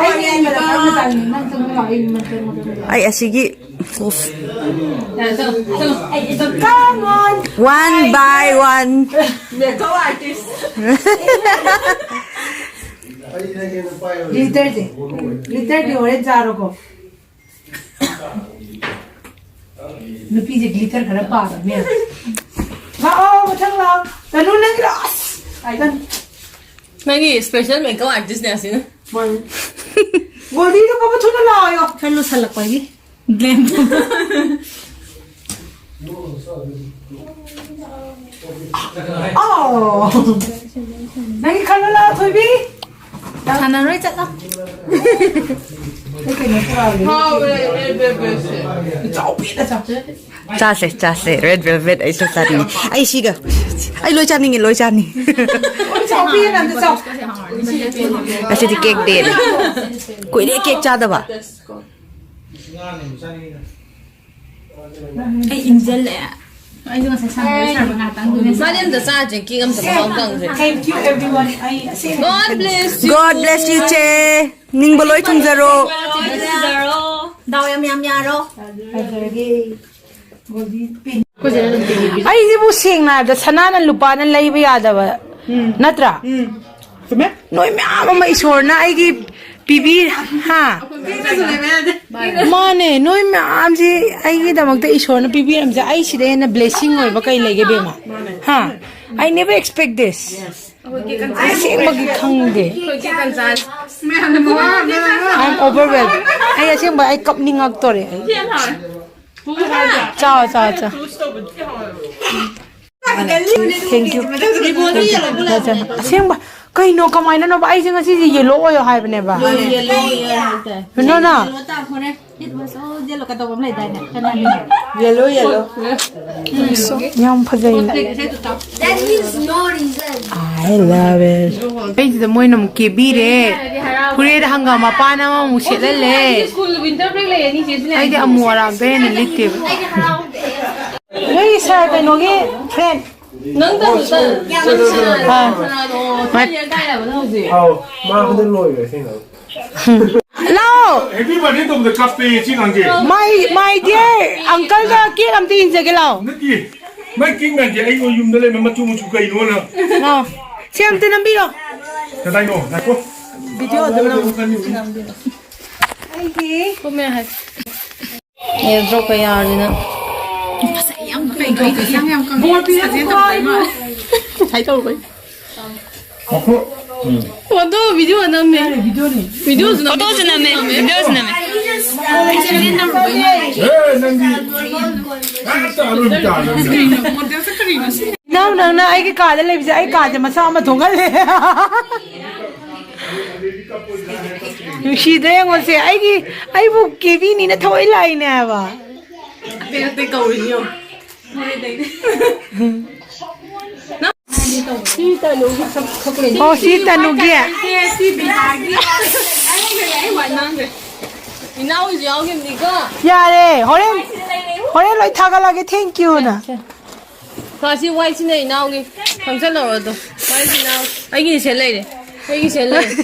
ꯑꯩ ꯑꯁꯤꯒꯤ Come on. One by one. Makeup artist. Glitterꯁꯦ, glitterꯗꯤ ꯍꯣꯔꯦꯟ ꯆꯥꯔꯣꯀꯣ꯫ ꯅꯨꯄꯤꯁꯦ glitter ꯈꯔ ꯄꯥꯝꯃꯦ꯫ ꯂꯥꯛꯑꯣ, ꯃꯊꯪ ꯂꯥꯛꯑꯣ꯫ ꯇꯅꯨ, ꯅꯪꯒꯤꯔꯣ? ꯑꯁ! ꯅꯪꯒꯤ special makeup artistꯅꯦ ꯑꯁꯤꯅ꯫ ꯃꯥꯅꯤ꯫ ꯒꯣꯜꯗꯤꯗꯣ ꯄꯥꯄꯥ ꯊꯨꯅ ꯂꯥꯛꯑꯣ꯫ ꯈꯔ ꯂꯨꯁꯜꯂꯛꯄꯒꯤ꯫ Glam꯫ ꯑꯣ꯫ ꯅꯪꯒꯤ ꯈꯜꯂꯣ ꯂꯥꯛꯑꯣ, ꯊꯣꯏꯕꯤ꯫ ꯁꯥꯟꯅꯔꯣꯏ, ꯆꯠꯂꯣ꯫ ꯑꯩ ꯀꯩꯅꯣ ꯄꯨꯔꯛꯑꯒꯦ꯫ ꯍꯥꯎꯋꯦ, red velvetꯁꯦ꯫ ꯆꯥꯎꯕꯤꯗ ꯆꯥꯎ꯫ ꯆꯥꯁꯦ, ꯆꯥꯁꯦ꯫ Red velvet ꯑꯩꯁꯨ ꯆꯥꯅꯤꯡꯉꯤ꯫ ꯑꯩ ꯁꯤꯒ꯫ ꯑꯩ ꯂꯣꯏ ꯆꯥꯅꯤꯡꯉꯤ, ꯂꯣꯏ ꯆꯥꯅꯤꯡꯉꯤ꯫ ꯆꯥꯎꯕꯤꯗ ꯑꯝꯇ ꯆꯥꯎ꯫ ꯉꯁꯤꯗꯤ cake dayꯅꯦ꯫ ꯀꯨꯏꯔꯦ cake ꯆꯥꯗꯕ꯫ ꯑꯩ ꯏꯪꯖꯜꯂꯛꯑꯦ꯫ ꯑꯩꯁꯨ ꯉꯁꯥꯏ ꯁꯥꯟꯅꯕ ꯁꯥꯟꯅꯕ ꯉꯥꯛꯇꯪꯗꯨꯅꯦ꯫ ꯃꯥꯗꯤ ꯑꯝꯇ ꯆꯥꯗ꯭ꯔꯦ, cake ꯑꯝꯇ ꯃꯍꯥꯎ ꯇꯪꯗ꯭ꯔꯦ꯫ Thank you, everyone. ꯑꯩ ꯑꯁꯦꯡꯕ God bless you. God bless you, ꯆꯦ꯫ ꯅꯤꯡꯕ ꯂꯣꯏ ꯊꯨꯡꯖꯔꯣ꯫ ꯂꯣꯏ ꯊꯨꯡꯖꯔꯣ꯫ ꯗꯥꯎ ꯌꯥꯝ ꯌꯥꯝ ꯌꯥꯔꯣ꯫ ꯐꯖꯔꯒꯦ꯫ ꯑꯩꯁꯤꯕꯨ ꯁꯦꯡꯅ ꯍꯥꯏꯔꯕꯗ ꯁꯅꯥꯅ ꯂꯨꯄꯥꯅ ꯂꯩꯕ ꯌꯥꯗꯕ ꯅꯠꯇ꯭ꯔꯥ? ꯆꯨꯝꯃꯦ꯫ ꯅꯣꯏ ꯃꯌꯥꯝ ꯑꯃ ꯏꯁꯣꯔꯅ ꯑꯩꯒꯤ ꯄꯤꯕꯤ-, ꯍꯥ? ꯄꯤꯗ꯭ꯔꯁꯨ ꯂꯩꯕ ꯌꯥꯗꯦ꯫ ꯃꯥꯅꯦ, ꯅꯣꯏ ꯃꯌꯥꯝꯁꯤ ꯑꯩꯒꯤꯗꯃꯛꯇ ꯏꯁꯣꯔꯅ ꯄꯤꯕꯤꯔꯝꯁꯦ, ꯑꯩ ꯁꯤꯗ ꯍꯦꯟꯅ blessing ꯑꯣꯏꯕ ꯀꯩ ꯂꯩꯒꯦ, ꯕꯦꯝꯃ? ꯍꯥ? I never expect this. ꯑꯩꯈꯣꯏ cake ꯀꯟ-, ꯑꯁꯦꯡꯕꯒꯤ ꯈꯪꯗꯦ꯫ ꯑꯩꯈꯣꯏ cake ꯀꯟ ꯆꯥꯁꯤ꯫ ꯃꯌꯥꯝꯅ ꯃꯋꯥ ꯂꯧꯅ I'm overwhelmed. ꯑꯩ ꯑꯁꯦꯡꯕ ꯑꯩ ꯀꯞꯅꯤꯡꯉꯛꯇꯣꯔꯦ ꯑꯩ꯫ ꯆꯥꯎ, ꯆꯥꯎ, ꯆꯥꯎ꯫ Thank you. ꯐꯖꯅ꯫ ꯑꯁꯦꯡꯕ ꯀꯩꯅꯣ, ꯀꯃꯥꯏꯅꯅꯣꯕ? ꯑꯩꯁꯦ ꯉꯁꯤꯁꯦ ꯌꯦꯜꯂꯣ ꯑꯣꯏꯌꯣ ꯍꯥꯏꯕꯅꯦꯕ꯫ ꯌꯦꯜꯂꯣ, ꯌꯦꯜꯂꯣ ꯍꯥꯏꯇꯥꯔꯦ꯫ ꯀꯩꯅꯣꯅ? ꯌꯦꯜꯂꯣ ꯇꯥ ꯐꯣꯔꯦ꯫ It was all yellow ꯀꯩꯗꯧꯕ ꯑꯃ ꯂꯩꯗꯥꯏꯅꯦ? Yellow, yellow. ꯌꯥꯝ ꯐꯖꯩ꯫ That means no reason. I love it. ꯑꯩꯁꯤꯗ ꯃꯣꯏꯅ ꯑꯃꯨꯛ ꯀꯦꯕꯤꯔꯦ꯫ ꯐꯨꯔꯤꯠ ꯍꯪꯒꯥꯝ ꯃꯄꯥꯟ ꯑꯃꯃꯨꯛ ꯁꯦꯠꯍꯜꯂꯦ꯫ ꯁ꯭ꯀꯨꯜ ꯋꯤꯟꯇꯔ ꯕ꯭ꯔꯦꯛ ꯂꯩꯌꯦ, ꯑꯅꯤꯁꯦ ꯁꯤꯅ꯫ ꯑꯩꯗꯤ ꯑꯃꯨ ꯑꯔꯥꯡꯕ ꯍꯦꯟꯅ ꯂꯤꯠꯇꯦꯕ꯫ ꯅꯣꯏ ꯁꯥꯔ ꯀꯩꯅꯣꯒꯤ ꯐ꯭ꯔꯦꯟ꯫ ꯅꯪ ꯇꯧ, ꯇꯧ꯫ ꯑꯥ꯫ ꯃꯥ ꯀꯩ ꯌꯥ ꯇꯥꯏ ꯍꯥꯏꯕ ꯅꯪ ꯍꯧꯖꯤꯛ? ꯑꯥꯎ, ꯃꯥ ꯍꯟꯗꯛ ꯂꯣꯏꯈ꯭ꯔꯦ ꯁꯤꯅ꯫ ꯂꯥꯛꯑꯣ꯫ Happy birthday ꯇꯧꯕꯗ ꯀꯞꯄꯦ ꯁꯤ ꯉꯥꯡꯁꯦ꯫ My, my dear, uncle the cake ꯑꯝꯇ ꯏꯟꯖꯒꯦ ꯂꯥꯛꯑꯣ꯫ ꯅꯠꯇꯦ꯫ ꯃꯥꯏ cake ꯃꯌꯥꯝꯁꯦ ꯑꯩ ꯌꯨꯝꯗ ꯂꯩꯕ ꯃꯆꯨ ꯃꯆꯨ ꯀꯩꯅꯣꯅ꯫ ꯂꯥꯛꯑꯣ꯫ ꯁꯤ ꯑꯝꯇ ꯅꯝꯕꯤꯔꯣ꯫ ꯀꯗꯥꯏꯅꯣ? ꯉꯥꯏꯈꯣ꯫ Video ꯑꯗꯨꯝ ꯅꯝ-, ꯑꯩꯒꯤ ꯀꯨꯝꯃꯦ ꯍꯥꯏ꯫ ꯑꯦ, ꯗ꯭ꯔꯣꯞꯀ ꯌꯥꯔꯗꯅ꯫ ꯉꯁꯥꯏ ꯇꯧꯔꯨꯕꯩ꯫ ꯐꯣꯇꯣ, ꯚꯤꯗꯤꯑꯣ ꯅꯝꯃꯦ꯫ ꯚꯤꯗꯤꯑꯣꯁꯨ ꯅꯝꯃꯦ꯫ ꯐꯣꯇꯣꯁꯨ ꯅꯝꯃꯦ, ꯚꯤꯗꯤꯑꯣꯁꯨ ꯅꯝꯃꯦ꯫ ꯑꯦ, ꯅꯪꯗꯤ ꯍꯦꯛꯇ ꯑꯔꯣꯏꯕ ꯇꯥꯔꯦ꯫ ꯏꯅꯥꯎ, ꯅꯪꯅ ꯑꯩꯒꯤ ꯀꯥꯗ ꯂꯩꯕꯁꯦ ꯑꯩ ꯀꯥꯁꯦ ꯃꯁꯥ ꯑꯃ ꯊꯣꯛꯍꯜꯂꯦ꯫ ꯅꯨꯡꯁꯤꯗ꯭ꯔꯥ ꯌꯦꯡꯉꯣꯁꯦ, ꯑꯩꯒꯤ, ꯑꯩꯕꯨ ꯀꯦꯕꯤꯅꯤꯅ ꯊꯑꯣꯏ ꯂꯥꯛꯏꯅꯦ ꯍꯥꯏꯕ꯫ ꯑꯇꯩ ꯑꯇꯩ ꯀꯧꯔꯤꯅꯤ ꯌꯦꯡꯉꯣ꯫ ꯁꯤ ꯇꯅꯨꯒꯤ꯫ ꯑꯣ, ꯁꯤ ꯇꯅꯨꯒꯤ꯫ ꯁꯤ ꯕꯤꯍꯥꯔꯒꯤ꯫ ꯑꯩ ꯋꯥ ꯉꯥꯡꯈ꯭ꯔꯦ꯫ ꯏꯅꯥꯎꯁꯨ ꯌꯥꯎꯈꯤꯕꯅꯤꯀꯣ꯫ ꯌꯥꯔꯦ, ꯍꯣꯔꯦꯟ, ꯍꯣꯔꯦꯟ ꯂꯣꯏ ꯊꯥꯒꯠꯂꯛꯑꯒꯦ, thank you ꯅ꯫ ꯁꯦ꯫ ꯁꯤ ꯋꯥꯏꯁꯤꯅ ꯏꯅꯥꯎꯒꯤ꯫ ꯈꯪꯆꯜꯍꯧꯔꯣ ꯑꯗꯣ꯫ ꯋꯥꯏꯁꯤ ꯏꯅꯥꯎ꯫ ꯑꯩꯒꯤ ꯁꯦ ꯂꯩꯔꯦ꯫ ꯑꯩꯒꯤ ꯁꯦ ꯂꯩꯔꯦ꯫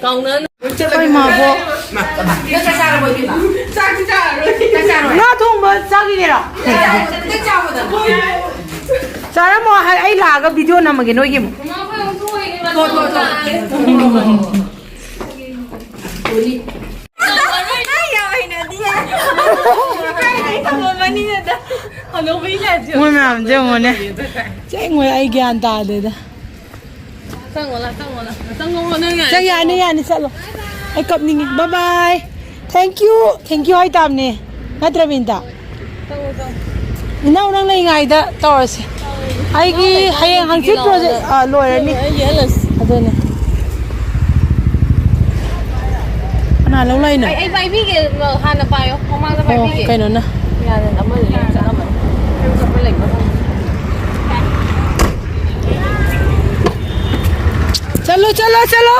ꯀꯥꯎꯅ꯫ ꯑꯩꯈꯣꯏ ꯃꯥꯕꯣꯛ꯫ ꯅꯪ ꯆꯥꯛ ꯆꯥꯔꯕꯣ, ꯏꯕꯦꯝꯃ? ꯆꯥꯛꯇꯤ ꯆꯥꯔꯔꯣꯏ꯫ ꯆꯥꯛ ꯆꯥꯔꯣꯏ? ꯉꯥ ꯊꯣꯡꯕ ꯆꯥꯈꯤꯒꯦꯔꯣ? ꯆꯥꯛ ꯆꯥꯔꯣꯏ꯫ ꯆꯥꯔꯝꯃꯣ, ꯑꯩ ꯂꯥꯛꯑꯒ ꯚꯤꯗꯤꯑꯣ ꯅꯝꯃꯒꯦ ꯅꯣꯏꯒꯤ ꯑꯃꯨꯛ꯫ ꯊꯣ, ꯊꯣ, ꯊꯣ꯫ ꯌꯥꯝ ꯍꯩꯅꯗꯤꯌꯦ꯫ ꯀꯥꯏꯗꯩ ꯊꯝꯃꯝꯃꯅꯤꯅꯗ꯫ ꯍꯅꯨꯕꯤ ꯂꯥꯏꯐꯁꯦ꯫ ꯃꯣꯏ ꯃꯌꯥꯝꯁꯦ ꯌꯦꯡꯉꯣꯅꯦ꯫ ꯆꯦꯡꯉꯣꯏ, ꯑꯩ ꯒ꯭ꯌꯥꯟ ꯇꯥꯗꯦꯗ꯫ ꯆꯪꯉꯣ ꯂꯥ, ꯆꯪꯉꯣ ꯂꯥ꯫ ꯆꯪꯉꯣ, ꯅꯪ ꯌꯥꯅꯤ꯫ ꯆꯪ-, ꯌꯥꯅꯤ, ꯌꯥꯅꯤ, ꯆꯠꯂꯣ꯫ ꯑꯩ ꯀꯞꯅꯤꯡꯉꯤ꯫ Bye bye꯫ Thank you, thank you ꯍꯥꯏꯇꯥꯕꯅꯦ꯫ ꯅꯠꯇ꯭ꯔ, ꯕꯤꯅꯤꯇꯥ? ꯆꯪꯉꯣ, ꯆꯪꯉꯣ꯫ ꯏꯅꯥꯎ, ꯅꯪ ꯂꯩꯉꯥꯏꯗ ꯇꯧꯔꯁꯦ꯫ ꯑꯩꯒꯤ ꯍꯌꯦꯡ ꯍꯪꯆꯤꯠ ꯄ꯭ꯔꯣꯖꯦꯛ, ꯑꯥ, ꯂꯣꯏꯔꯅꯤ꯫ ꯑꯗꯨꯅꯦ꯫ ꯀꯅꯥ ꯂꯧ ꯂꯥꯛꯏꯅꯣ? ꯑꯩ, ꯑꯩ ꯄꯥꯏꯕꯤꯒꯦ, ꯍꯥꯟꯅ ꯄꯥꯏꯌꯣ, ꯃꯃꯥꯡꯗ ꯑꯣ, ꯄꯥꯏꯕꯤꯒꯦ꯫ ꯀꯩꯅꯣꯅ꯫ ꯌꯥꯔꯦ, ꯑꯃꯗꯨꯗꯤ ꯆꯠꯂꯝꯃꯅꯤ꯫ ꯅꯪ ꯆꯠꯄ ꯂꯩꯕ ꯍꯪꯉꯨ꯫ ꯆꯠꯂꯣ, ꯆꯠꯂꯣ, ꯆꯠꯂꯣ꯫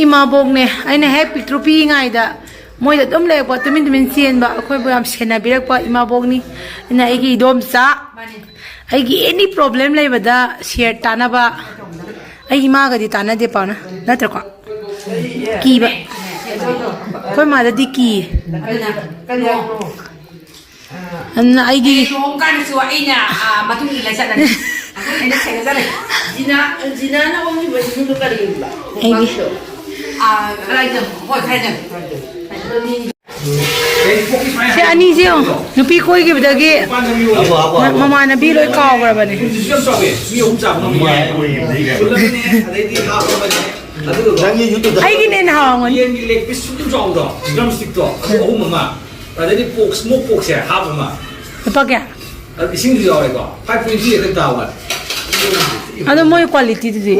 ꯏꯃꯥꯕꯣꯛꯅꯦ, ꯑꯩꯅ ꯍꯦꯛ ꯄꯤꯛꯇ꯭ꯔꯨ ꯄꯤꯛꯏꯉꯩꯗ ꯃꯣꯏꯗ ꯑꯗꯨꯝ ꯂꯩꯔꯛꯄ, ꯇꯨꯃꯤꯟ ꯇꯨꯃꯤꯟ ꯆꯦꯟꯕ, ꯑꯩꯈꯣꯏꯕꯨ ꯌꯥꯝ ꯁꯦꯟꯅꯕꯤꯔꯛꯄ ꯏꯃꯥꯕꯣꯛꯅꯤ꯫ ꯑꯗꯨꯅ ꯑꯩꯒꯤ ꯏꯗꯣꯝꯆꯥ, ꯑꯩꯒꯤ any problem ꯂꯩꯕꯗ share ꯇꯥꯅꯕ꯫ ꯑꯩ ꯏꯃꯥꯒꯗꯤ ꯇꯥꯟꯅꯗꯦ ꯄꯥꯛꯅ, ꯅꯠꯇ꯭ꯔꯀꯣ? ꯀꯤꯕ꯫ ꯑꯩꯈꯣꯏ ꯃꯥꯗꯗꯤ ꯀꯤꯌꯦ꯫ ꯑꯗꯨꯅ ꯀꯔꯤ ꯍꯥꯏꯕꯅꯣ? ꯑꯗꯨꯅ ꯑꯩꯒꯤ ꯑꯩ ꯂꯨꯍꯣꯡꯀꯥꯟꯗꯁꯨ ꯑꯩꯅ, ꯑꯥ, ꯃꯇꯨꯡ ꯏꯜꯂ ꯆꯠꯂꯅꯤ꯫ ꯑꯩꯅ ꯁꯦꯟꯅꯖꯔꯒꯦ꯫ ꯖꯤꯅꯥ, ꯖꯤꯅꯥꯅ ꯑꯣꯟꯈꯤꯕ ꯏꯃꯨꯡꯗꯣ ꯀꯔꯤ ꯑꯣꯏꯕ? ꯑꯩꯒꯤ ꯑꯥ, ꯀꯗꯥꯏꯗ? ꯍꯣꯏ, ꯀꯗꯥꯏꯗ? ꯁꯤ ꯑꯅꯤꯁꯦ ꯌꯦꯡꯉꯣ, ꯅꯨꯄꯤ ꯀꯣꯏꯈꯤꯕꯗꯒꯤ ꯃ-, ꯃꯃꯥꯟꯅꯕꯤ ꯂꯣꯏ ꯀꯥꯎꯈ꯭ꯔꯕꯅꯦ꯫ ꯅꯪꯒꯤ YouTube-ꯇ ꯑꯩꯒꯤꯅ ꯍꯦꯟꯅ ꯍꯥꯎꯔꯝꯒꯅꯤ꯫ ꯌꯦꯟꯒꯤ leg piece ꯁꯨꯝ ꯆꯥꯎꯕꯗꯣ, drumstick-ꯇꯣ, ꯑꯗꯨ ꯑꯍꯨꯝ ꯑꯃ, ꯑꯗꯩꯗꯤ pork, smoke pork-ꯁꯦ half ꯑꯃ꯫ ꯂꯨꯄꯥ ꯀꯌꯥ? ꯑꯗꯨ ꯏꯁꯤꯡꯁꯨ ꯌꯥꯎꯔꯦꯀꯣ, five twenty ꯈꯛꯇ ꯇꯥꯕ꯫ ꯑꯗꯣ ꯃꯣꯏ quality-ꯗꯨꯗꯤ?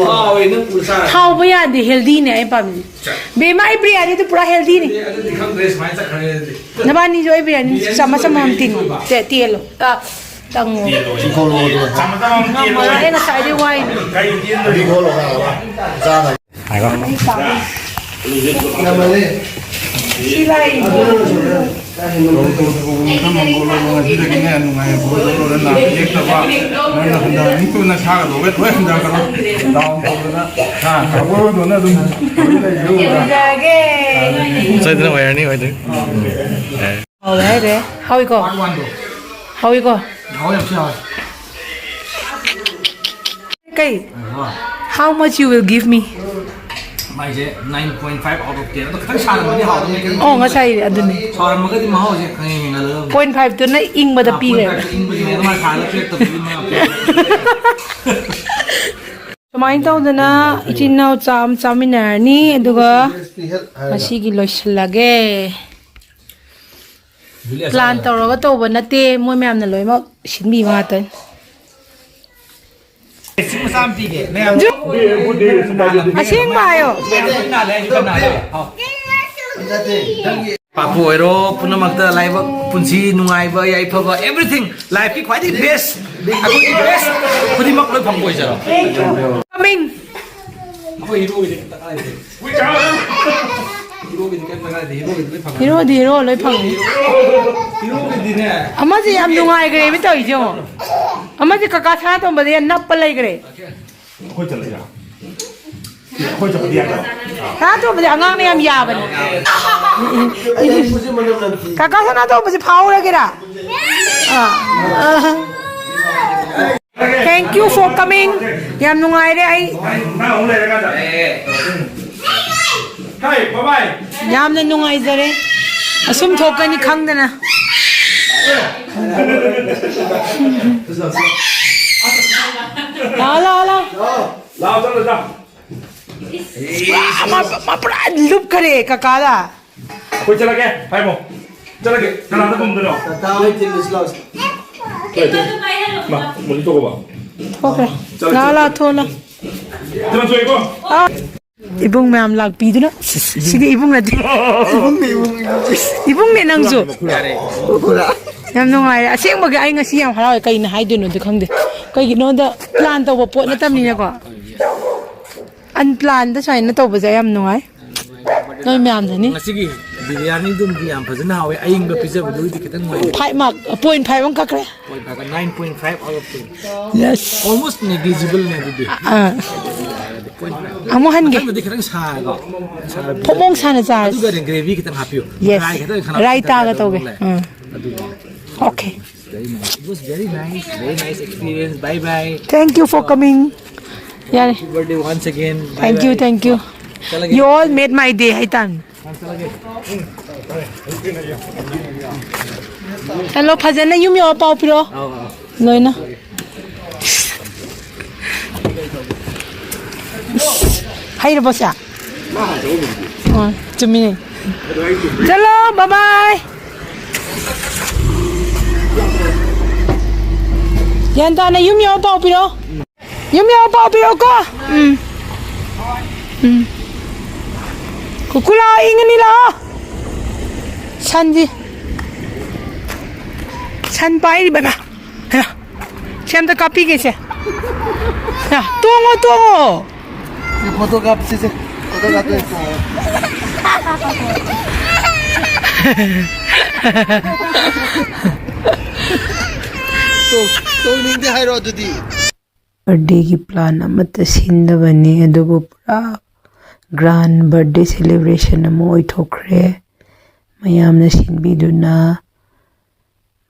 ꯍꯥꯎꯋꯦ, ꯅꯪ ꯄꯨꯔ ꯆꯥꯔ꯫ ꯍꯥꯎꯕ ꯌꯥꯗꯦ, healthy-ꯅꯦ ꯑꯩ ꯄꯥꯝꯃꯤꯁꯦ꯫ ꯕꯦꯝꯃ, ꯑꯩ ꯕꯤꯔꯌꯥꯅꯤꯗꯨ ꯄꯨꯔꯥ healthy-ꯅꯤ꯫ ꯑꯦ, ꯑꯗꯨꯗꯤ ꯈꯪꯗ꯭ꯔꯦ, ꯁꯨꯃꯥꯏꯅ ꯆꯠꯈ꯭ꯔꯦ ꯑꯗꯨꯗꯤ꯫ ꯅꯕꯥꯅꯤꯁꯨ ꯑꯩ ꯕꯤꯔꯌꯥꯅꯤ ꯕꯤꯔꯌꯥꯅꯤ ꯆꯥꯃꯁ ꯑꯃꯃꯝ ꯇꯤꯡꯉꯣ꯫ ꯇꯦ-, ꯇꯦꯜꯂꯣ꯫ ꯑ, ꯇꯪꯉꯣ꯫ ꯆꯤꯡꯈꯣꯜꯂꯣ ꯑꯗꯨꯒ꯫ ꯉꯝꯃꯔꯣꯏ, ꯑꯩ ꯉꯁꯥꯏꯗꯩ ꯋꯥꯏꯅꯤ꯫ ꯆꯥꯅꯕ꯫ ꯉꯥꯏꯈꯣ꯫ ꯁꯤ ꯂꯥꯛꯏ꯫ ꯉꯁꯤꯗꯒꯤꯅꯦ ꯅꯨꯡꯉꯥꯏꯕ ꯅꯥꯗ ꯌꯦꯛꯇꯕ, ꯅꯪꯅ ꯍꯟꯊꯍꯟꯅꯤꯡꯗꯕ ꯅꯁꯥꯒꯗꯣ ꯋꯦꯠ ꯂꯣꯏ ꯍꯟꯊꯈ꯭ꯔꯣ꯫ Down ꯇꯧꯗꯅ, ꯍꯥ, ꯀꯥꯡꯕꯨꯗꯨꯅ ꯑꯗꯨꯝ ꯂꯩꯌꯨ꯫ ꯌꯦꯡꯖꯒꯦ꯫ ꯁꯣꯏꯗꯅ ꯑꯣꯏꯔꯅꯤ, ꯑꯣꯏꯗꯣꯏꯅꯤ꯫ ꯍꯥꯎꯋꯦ ꯍꯥꯏꯔꯦ꯫ ꯍꯥꯎꯏꯀꯣ? Part one-ꯗꯣ꯫ ꯍꯥꯎꯏꯀꯣ? ꯍꯥꯎꯋꯦ, ꯌꯥꯝ ꯊꯤ ꯍꯥꯎꯋꯦ꯫ ꯀꯩ? ꯑ, ꯍꯣꯏ꯫ How much you will give me? ꯃꯥꯏꯁꯦ nine point five out of ten꯫ ꯑꯗꯣ ꯈꯤꯇꯪ ꯁꯥꯔꯝꯃꯗꯤ ꯍꯥꯎꯗꯧꯅꯤ, ꯈꯤꯇꯪ ꯑꯣ, ꯉꯁꯥꯏ ꯑꯗꯨꯅꯤ꯫ ꯁꯥꯔꯝꯃꯒꯗꯤ ꯃꯍꯥꯎꯁꯦ ꯈꯪꯍꯦꯟ ꯍꯦꯟꯒꯠꯂꯒꯗꯧꯅꯤ꯫ Point five-ꯇꯨꯅ ꯏꯪꯕꯗ ꯑꯥ, point five-ꯇꯨ ꯄꯤꯈ꯭ꯔꯦꯕ꯫ ꯏꯪꯕꯗꯨꯅꯦ, ꯑꯗꯣ ꯃꯥ ꯁꯥꯔꯒ pack ꯇꯧꯕꯗꯨꯗꯤ ꯃꯥ ꯁꯨꯃꯥꯏꯅ ꯇꯧꯗꯅ ꯏꯆꯤꯟ ꯏꯅꯥꯎ ꯆꯥꯛ ꯑꯃ ꯆꯥꯃꯤꯟꯅꯔꯅꯤ, ꯑꯗꯨꯒ ꯉꯁꯤꯒꯤ ꯂꯣꯏꯁꯤꯜꯂꯒꯦ꯫ ꯄ꯭ꯂꯥꯟ ꯇꯧꯔꯒ ꯇꯧꯕ ꯅꯠꯇꯦ, ꯃꯣꯏ ꯃꯌꯥꯝꯅ ꯂꯣꯏꯅꯃꯛ ꯁꯤꯟꯕꯤꯕ ꯉꯥꯛꯇꯅꯤ꯫ ꯏꯁꯤꯡ ꯃꯆꯥ ꯑꯃ ꯄꯤꯒꯦ, ꯃꯌꯥꯝ꯫ ꯑꯁꯦꯡꯕ ꯍꯥꯏꯌꯣ꯫ ꯃꯌꯥꯝ ꯄꯨꯟꯅ ꯂꯩ, ꯄꯨꯟꯅ ꯂꯩ꯫ ꯍꯥꯎ꯫ ꯄꯥꯄꯨ ꯑꯣꯏꯔꯣ, ꯄꯨꯝꯅꯃꯛꯇ ꯂꯥꯏꯕꯛ, ꯄꯨꯟꯁꯤ ꯅꯨꯡꯉꯥꯏꯕ, ꯌꯥꯏꯐꯕ, everything, life ꯀꯤ ꯈ꯭ꯋꯥꯏꯗꯒꯤ best, ꯑꯩꯈꯣꯏꯒꯤ best ꯈꯨꯗꯤꯡꯃꯛ ꯂꯣꯏ ꯐꯪꯕ ꯑꯣꯏꯖꯔꯣ꯫ ꯑꯃꯤꯡ꯫ ꯑꯩꯈꯣꯏ ꯍꯤꯔꯣꯒꯤꯗꯤ ꯀꯩꯝꯇ ꯀꯥꯏꯗꯦ꯫ ꯍꯤꯔꯣꯒꯤꯗꯤ ꯀꯩꯝꯇ ꯀꯥꯏꯗꯦ, ꯍꯤꯔꯣꯒꯤꯗꯤ ꯂꯣꯏ ꯐꯪꯉꯦ꯫ ꯍꯤꯔꯣꯗꯤ ꯍꯤꯔꯣ ꯂꯣꯏ ꯐꯪꯉꯦ꯫ ꯍꯤꯔꯣꯒꯤꯗꯤꯅꯦ꯫ ꯑꯃꯁꯦ ꯌꯥꯝ ꯅꯨꯡꯉꯥꯏꯈ꯭ꯔꯦ ꯇꯧꯔꯤꯁꯦ ꯌꯦꯡꯉꯣ꯫ ꯑꯃꯁꯦ ꯀꯀꯥ ꯁꯅꯥꯇꯣꯝꯕꯗ ꯌꯥꯝ ꯅꯞꯄ ꯂꯩꯈ꯭ꯔꯦ꯫ ꯑꯩꯈꯣꯏ ꯆꯠꯂꯁꯤꯔꯥ? ꯑꯩꯈꯣꯏ ꯆꯠꯄꯗꯤ ꯌꯥꯗ꯭ꯔꯣ? ꯁꯅꯥꯇꯣꯝꯕꯗꯤ ꯑꯉꯥꯡꯅ ꯌꯥꯝ ꯌꯥꯕꯅꯦ꯫ ꯀꯀꯥ ꯁꯅꯥꯇꯣꯝꯕꯁꯦ ꯐꯥꯎꯔꯒꯦꯔꯥ? ꯑꯥ꯫ Thank you for coming. ꯌꯥꯝ ꯅꯨꯡꯉꯥꯏꯔꯦ ꯑꯩ꯫ ꯅꯪ ꯑꯃꯨꯛ ꯂꯩꯔꯀꯥꯟꯗ꯫ ꯍꯥꯏ, bye bye. ꯌꯥꯝꯅ ꯅꯨꯡꯉꯥꯏꯖꯔꯦ꯫ ꯑꯁꯨꯝ ꯊꯣꯛꯀꯅꯤ ꯈꯪꯗꯅ꯫ ꯂꯥꯛꯑꯣ, ꯂꯥꯛꯑꯣ, ꯂꯥꯛꯑꯣ꯫ ꯂꯥꯛꯑꯣ, ꯆꯠꯂꯣ, ꯆꯠꯂꯣ꯫ ꯄꯨꯔꯥ ꯃꯥ, ꯃꯥ ꯄꯨꯔꯥ ꯂꯨꯞꯈꯔꯦ ꯀꯀꯥꯗ꯫ ꯑꯩꯈꯣꯏ ꯆꯠꯂꯒꯦ, ꯍꯥꯏꯃꯣ꯫ ꯆꯠꯂꯒꯦ꯫ ꯀꯅꯥꯗ ꯈꯨꯝꯗꯣꯏꯅꯣ? ꯇꯥꯇꯥ ꯍꯣꯏ ꯊꯤꯜꯂꯨꯁꯤ ꯂꯥꯎꯁꯤ꯫ ꯃꯥ, ꯃꯣꯂꯤ ꯊꯣꯛꯈ꯭ꯔꯕ? ꯊꯣꯛꯈ꯭ꯔꯦ꯫ ꯆꯠꯂꯒꯦ, ꯂꯥꯛꯑꯣ, ꯂꯥꯛꯑꯣ, ꯆꯠꯂꯒꯦ꯫ ꯊꯣꯛꯑꯣ, ꯂꯥꯛꯑꯣ꯫ ꯀꯩꯅꯣ ꯊꯣꯛꯑꯦꯀꯣ? ꯑꯥ꯫ ꯏꯕꯨꯡ ꯃꯌꯥꯝ ꯂꯥꯛꯄꯤꯗꯨꯅ꯫ ꯁꯤꯗꯤ ꯏꯕꯨꯡ ꯅꯠꯇꯦ꯫ ꯏꯕꯨꯡꯅꯦ, ꯏꯕꯨꯡ, ꯏꯕꯨꯡ꯫ ꯏꯕꯨꯡꯅꯦ ꯅꯪꯁꯨ꯫ ꯌꯥꯔꯦ꯫ ꯌꯥꯝ ꯅꯨꯡꯉꯥꯏꯔꯦ꯫ ꯑꯁꯦꯡꯕꯒꯤ ꯑꯩ ꯉꯁꯤ ꯌꯥꯝ ꯍꯔꯥꯎꯋꯦ꯫ ꯀꯩꯅ ꯍꯥꯏꯗꯣꯏꯅꯣꯗꯤ ꯈꯪꯗꯦ꯫ ꯀꯩꯒꯤꯅꯣꯗ plan ꯇꯧꯕ ꯄꯣꯠ ꯅꯠꯇꯕꯅꯤꯅꯀꯣ꯫ Unplanned ꯁꯨꯃꯥꯏꯅ ꯇꯧꯕꯁꯦ ꯌꯥꯝ ꯅꯨꯡꯉꯥꯏ꯫ ꯅꯣꯏ ꯃꯌꯥꯝꯗꯅꯤ꯫ ꯉꯁꯤꯒꯤ ꯕꯤꯔꯌꯥꯅꯤꯗꯨꯝꯗꯤ ꯌꯥꯝ ꯐꯖꯅ ꯍꯥꯎꯋꯦ꯫ ꯑꯌꯤꯡꯕ ꯄꯤꯖꯕꯗꯨꯒꯤꯗꯤ ꯈꯤꯇꯪ ꯅꯨꯡꯉꯥꯏ꯫ Five mark, point five ꯑꯃ ꯀꯛꯈ꯭ꯔꯦ꯫ Point five, nine point five out of ten. Yes. Almost negligible ꯅꯦ ꯑꯗꯨꯗꯤ꯫ ꯑꯥ꯫ Point five꯫ ꯑꯃꯨꯛ ꯍꯟꯒꯦ꯫ ꯃꯊꯪꯗꯗꯤ ꯈꯤꯇꯪ ꯁꯥꯔꯒ꯫ ꯐꯣꯡ ꯐꯣꯡ ꯁꯥꯅ ꯆꯥꯔꯁꯤ꯫ ꯑꯗꯨꯒ gravy ꯈꯤꯇꯪ ꯍꯥꯞꯄꯤꯌꯨ꯫ Yes. Dry ꯈꯤꯇꯪ ꯈꯅꯥꯎ ꯔꯥꯏꯇꯥꯒ ꯈꯤꯇꯪ ꯇꯧꯒꯦ꯫ ꯂꯩ꯫ ꯑꯥ꯫ ꯑꯗꯨꯒ꯫ Okay. Very nice. It was very nice, very nice experience. Bye bye. Thank you for coming. ꯌꯥꯔꯦ꯫ Happy birthday once again. Bye bye. Thank you, thank you. ꯆꯠꯂꯒꯦ꯫ You all made my day ꯍꯥꯏꯇꯥꯔꯦ꯫ ꯆꯠꯂꯒꯦ꯫ Hello, ꯐꯖꯅ ꯌꯨꯝ ꯌꯧꯔ ꯄꯥꯎ ꯄꯤꯔꯛꯑꯣ꯫ ꯑꯧ, ꯑꯧ꯫ ꯂꯣꯏꯅ꯫ ꯍꯩꯔꯕꯣ ꯁꯦ? ꯑꯣ, ꯆꯨꯝꯃꯤꯅꯦ꯫ ꯆꯠꯂꯣ, bye bye꯫ ꯒ꯭ꯌꯥꯟ ꯇꯥꯅ ꯌꯨꯝ ꯌꯧꯔ ꯄꯥꯎ ꯄꯤꯔꯛꯑꯣ꯫ ꯌꯨꯝ ꯌꯧꯔ ꯄꯥꯎ ꯄꯤꯔꯛꯑꯣꯀꯣ꯫ ꯎꯝ꯫ ꯎꯝ꯫ ꯀꯨꯀꯨ ꯂꯥꯛꯑꯣ, ꯏꯪꯉꯅꯤ ꯂꯥꯛꯑꯣ꯫ ꯁꯟꯗꯤ꯫ ꯁꯟ ꯄꯥꯏꯔꯤꯕ ꯏꯃꯥ꯫ ꯍꯩꯃꯥ꯫ ꯁꯤ ꯑꯝꯇ ꯀꯥꯞꯄꯤꯒꯦꯁꯦ꯫ ꯌꯥ, ꯇꯣꯡꯉꯣ, ꯇꯣꯡꯉꯣ꯫ ꯐꯣꯇꯣ ꯀꯥꯞꯁꯤꯁꯦ꯫ ꯐꯣꯇꯣ ꯀꯥꯞꯇꯣꯏ꯫ ꯇꯣꯡ-, ꯇꯣꯡꯅꯤꯡꯗꯦ ꯍꯥꯏꯔꯣ ꯑꯗꯨꯗꯤ꯫ Birthdayꯒꯤ plan ꯑꯃꯠꯇ ꯁꯤꯟꯗꯕꯅꯤ, ꯑꯗꯨꯕꯨ ꯄꯨꯔꯥ grand birthday celebration ꯑꯃ ꯑꯣꯏꯊꯣꯛꯈ꯭ꯔꯦ꯫ ꯃꯌꯥꯝꯅ ꯁꯤꯟꯕꯤꯗꯨꯅ꯫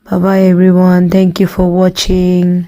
Bye bye everyone. Thank you for watching.